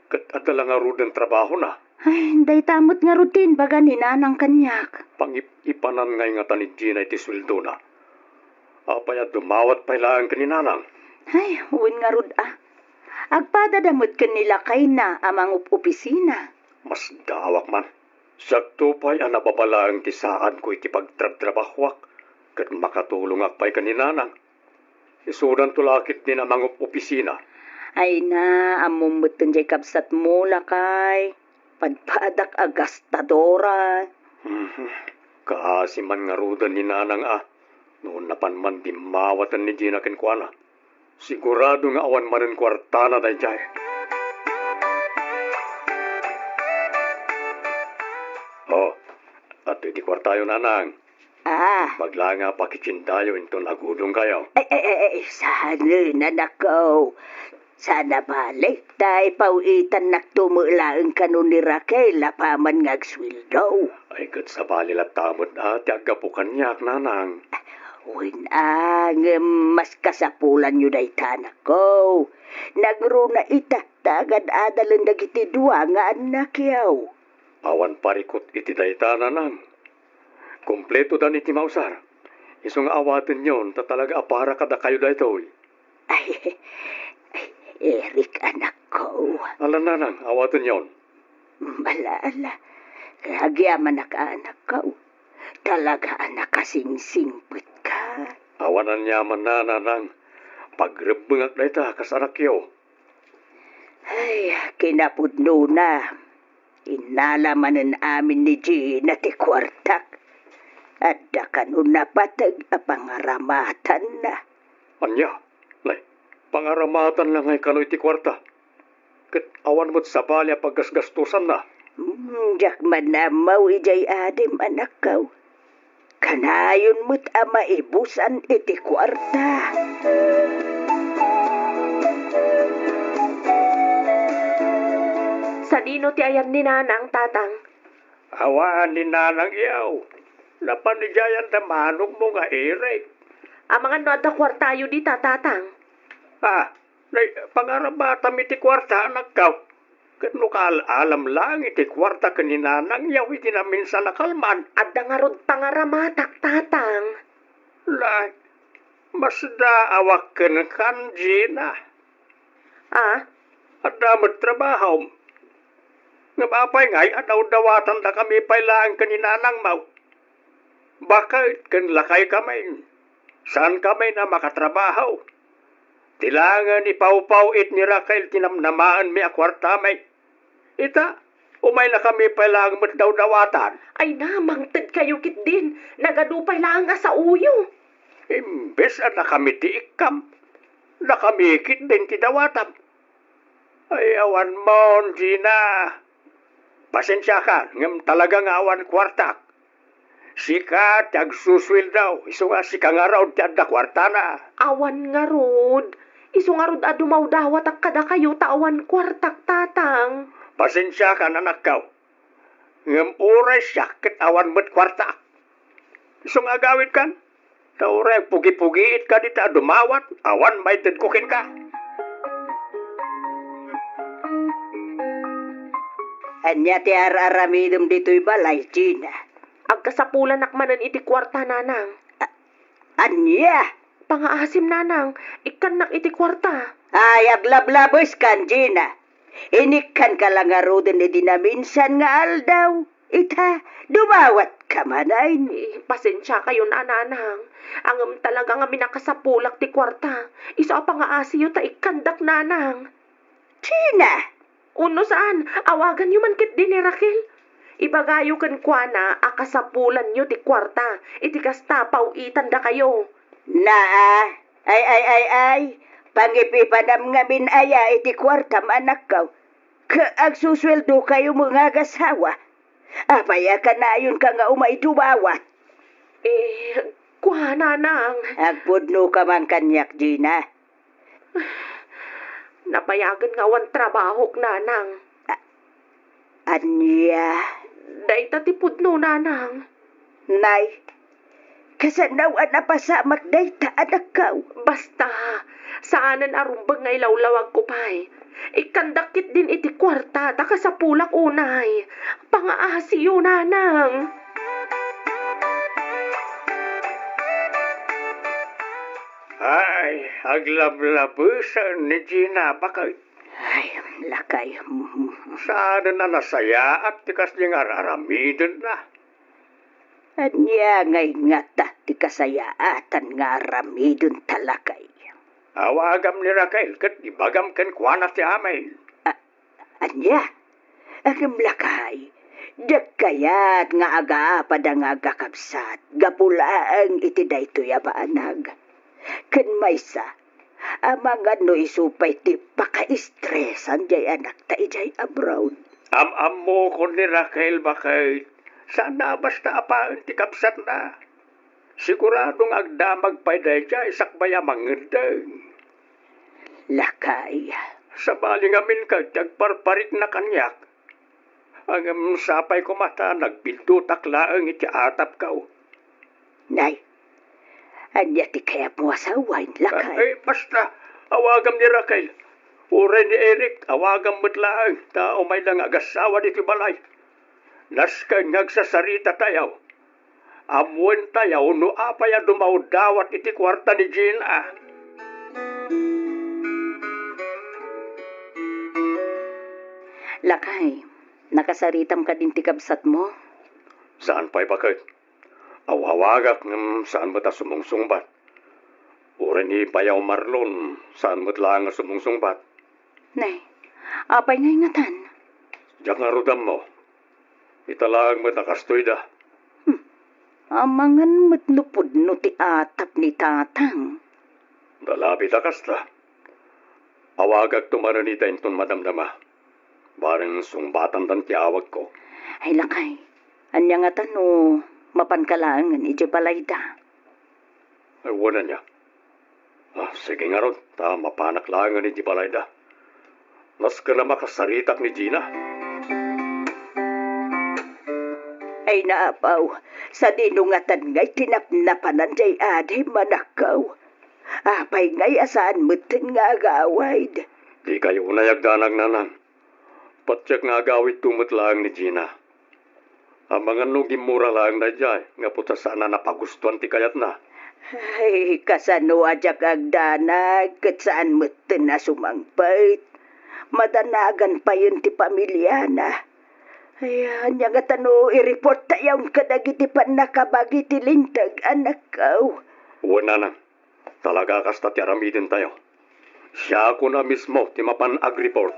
Ket adda la ngaruden trabahona? Ay, dayta met ngarud ti imbaga ni Nanang kaniak. Pangip-ipanan ngay ngata ni Gina iti sueldona. Apay a dumawat pay laeng ken ni Nanang? Ay, wen ngarud a. Agpadada met ken ni lakayna a mangup-opisina. Masdaawak man. Siakto pay a nababa laeng ti saanko iti pagtrabtrabahoak, ket makatulongak pay ken ni Nanang. Isudanto la ketdin a mangup-opisina. Ay na, ammom metten jay kabsatmo, lakay. Padpadak a gastadora. Mhm. Kaasi man ngaruden ni Nanang a, no napan man dimmawatan ni Gina kenkuana. Sigurado nga awan manen kuartana daydiay. Oh, adtoy ti kuartayo, Nanang. Ah. Imbag laeng a pakitsindayo inton agudongkayo. Ay, ay, ay, ay, saan, anakko? Saan a bale, ta ipaw-itannakto met laeng kano ni Raquel apaman nga agsueldo. Ay, ket sabali latta met a ti aggapu kaniak, Nanang. Wen a, ngem mas kasapulanyo dayta, anakko. Nagruna ita, ta agad-adalen dagiti dua nga annakyo. Awan parikut iti dayta, Nanang. Kumpleto da ni ti mausar. Isu nga awatenyon, ta talaga a para kadakayo daytoy. Ay, ay, Eric, anakko. Ala, Nanang, awatenyon. Ala, ala. Agyamanak, anakko. Talaga a nakasingsingpetka. Awan aniamanna, Nanang. Pagrebbengak dayta kas anakyo. Ay, kinapudnona. Innala manen amin ni Gina ti kuartak. Adda kano napateg a pangaramatanna. Ania? Nay, pangaramatanna ngay kano iti kuarta? Ket awan met sabali a paggasgastosanna. Hmm, diak man ammo idiay adim, anakko. Kanayon met a maibusan iti kuarta. Sadino ti ayan ni Nanang, Tatang? Awan ni Nanang yaw. Napan idiay anda manokmo nga Eric. Amangan no adda kuartayo dita, Tatang? Ah, nay, pangaramatam iti kuarta, anakko. Ket no kaal-alam laeng iti kuarta ken ni Nanang yaw iti naminsan a kalman. Adda ngarud pangaramatak, Tatang. Nay, masdaawak kenkan, Gina. Ah? Adda met trabahom. Ngem apay ngay a dawdawatandakami pay laeng ken ni Nanangmo? Baket ken lakaykami, saankami a makatrabaho. Ti laengen ipawpaw-it ni Raquel ti namnamaenmi a kuartami. Ita, umaynakami pay laeng met dawdawatan. Ay na, mangtedkayo ketdin. Nagadu pay laeng a saoyo. Imbes a dakami ti ikkam, dakami ketdin ti dawatam. Ay, awan mon, Gina. Pasensiakan, ngem talaga nga awan kuartak. Sika ti agsusueldo, isu nga sika ngarud ti adda kuartana. Awan ngarud. Isu ngarud a dumawdawatak kadakayo ta awan kuartak, Tatang. Pasensiakan, anakko. Ngem uray siak ket awan met kuartak. Isu nga agawidkan? Ta uray agpugipugiitka dita a dumawat, awan maitedko kenka. Ania ti ar-aramidem ditoy balay, Gina? Agkasapulanak manen iti kuarta, Nanang. A-, Ania? Pangaasim, nanang, ikkannak iti kuarta. Ay, aglablabeskan, Gina. Inikkanka la ngaruden idi naminsan nga aldaw. Ita, dumawatka manen. Eh, pasensiakayon a, nanang. Ngem talaga nga minakasapulak ti kuarta. Isu a pangaasiyo ta ikkandak, nanang. Gina! Wenno saan, awaganyo man ketdi ni Raquel. Ibagayo kenkuana a kasapulanyo ti kuarta, iti kasta, paw-itandakayo. Naa, ay, ay, ay, ay, pangipipanam ngamin aya iti kuartam, anakko. Ka-, agsusueldokayo met nga agasawa. Apay a kanayonka nga umay dumawat? Eh, kua, nanang. Agpudnoka man kaniak, Gina. Napayagen nga awan trabahok, nanang. A-, ania? Dayta ti pudno, nanang. Nay, kasano a napasamak dayta, anakko? Basta, saanen a rumbeng nga ilawlawagko pay. Ikkandak ketdin iti kuarta ta kasapulak unay. Pangaasiyo, nanang. Ay, aglablabesen ni Gina, baket. Ay, lakay. Saanen a nasayaat ti kasdi nga ar-aramidenna. Ania ngay ngata ti kasayaatan nga aramidenta, lakay? Awagam ni Raquel ket ibagam kenkuana ti amin. A-, ania? Ngem lakay, diak kayat nga agaapada nga agkakabsat gapu laeng iti daytoy a banag. Ken maysa, amangan no isu pay ti pakaistresan diay anakta idiay abroad. Am-ammokon ni Raquel, baket. Saanna a basta a paen ti kabsatna. Sigurado nga agdamag pay daydiay sakbay a mangeddeng. Lakay. Sabali ngamin ket ti agparparikna kaniak. Ngem sapay koma ta nagbiddutak laeng iti atapko. Nay, ania ti kayatmo a sawen, lakay? Ay, basta, awagam ni Raquel. Uray ni Eric, awagam met laeng, ta umay la nga agasawa ditoy balay. Nasken nga agsasaritatayo. Ammoentayo no apay a dumawdawat iti kuarta ni Gina. Lakay, nakasaritam kadin ti kabsatmo? Saan pay, baket. Awawagak ngem saan met a sumungsungbat. Uray ni Bayaw Marlon, saan met laeng a sumungsungbat. Ne, apay ngay ngatan? Diak ngarud ammo. Ita laeng met a kastoyda. Hmm. Amangan met no pudno ti atap ni tatang. Dalabit a kasta. Awagakto manen ita inton madamdama. Bareng sungbatandan ti awagko. Ay, lakay. Ania ngata no mapanka laengen idiay balayda? Ay, wen ania. Ah, sige ngarud, ta mapanak laengen idiay balayda. Nasken a makasaritak ni Gina. Ay, naapaw, sadino ngatan ngay ti napnapanan diay adim, anakko? Apay ngay a saan metten nga agawid? Dikayo unay agdanag, nanang. Patiek nga agawidto met laeng ni Gina. Amangan no gimmura laeng daydiay, gapu ta saan a napagustuan ti kayatna. Ay, kasano a diak agdanag, ket saan metten a sumangpet. Madanagan payen ti pamiliana. Ay, ania ngata no i-report tayon kadagiti pannakabagi ti linteg, anakko? Wen, nanang. Talaga kasta ti aramidentayo. Siakon a mismo ti mapan agreport.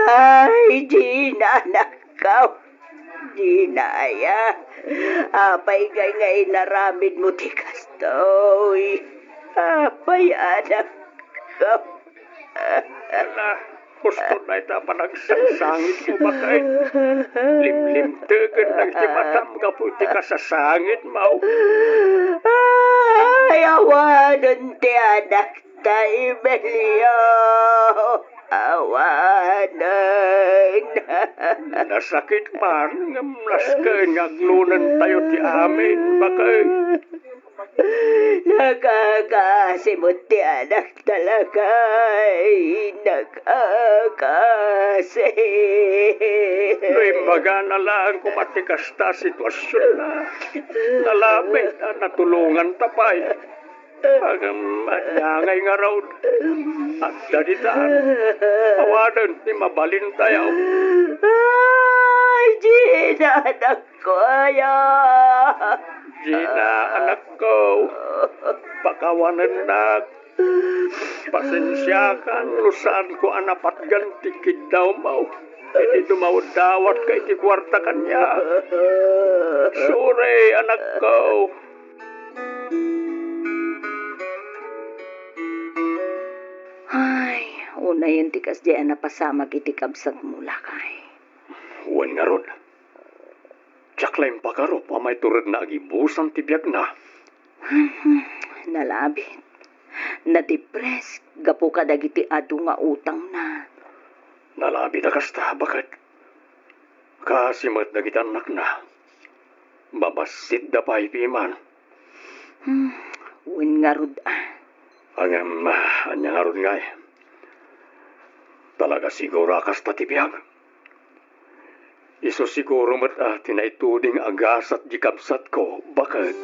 Ay, Gina, anakko. Gina, aya. Apay ngay nga inaramidmo ti kastoy? Apay, anakko. Ala, gusto na ita panagsangsangit mo, baket. Limlimteken na iti matam gapu iti kasasangit mo. Ay, awanen ti anak ta, Emilio. Awanen. Nasakit man, ngem nasken nga aglonentayo ti amin, baket. Nakakasi met ti anak talaga, ay, nakakasi. No imbagana laeng koma ti kasta a sitwasionna, nalabit a natulonganta pay. Ngem ania ngay ngarud? Adda ditan. Awanen ti mabalintayo. Ay, Gina, anakko, aya. Gina, anakko. Pakawanennak. Pasensiakan no saanko a napatgan ti kiddawmo. Iti dumawdawatka iti kuarta kaniak. Sorry, anakko. Ay, unayen ti kasdiay a napasamak iti kabsatmo, lakay. Wen ngarud, diak la impakarup a maituredna a gibusan ti biagna. Nalabit. Nadepres gapu kadagiti adu nga utangna. Nalabit a kasta, baket. Kaasi met dagiti annakna. Mabassitda pay piman. Hmm, wen ngarud, a. Ngem, ania ngarud ngay? Talaga siguro a kasta ti biag? Isu siguro met a ti naituding a gasat di kabsatko, baket.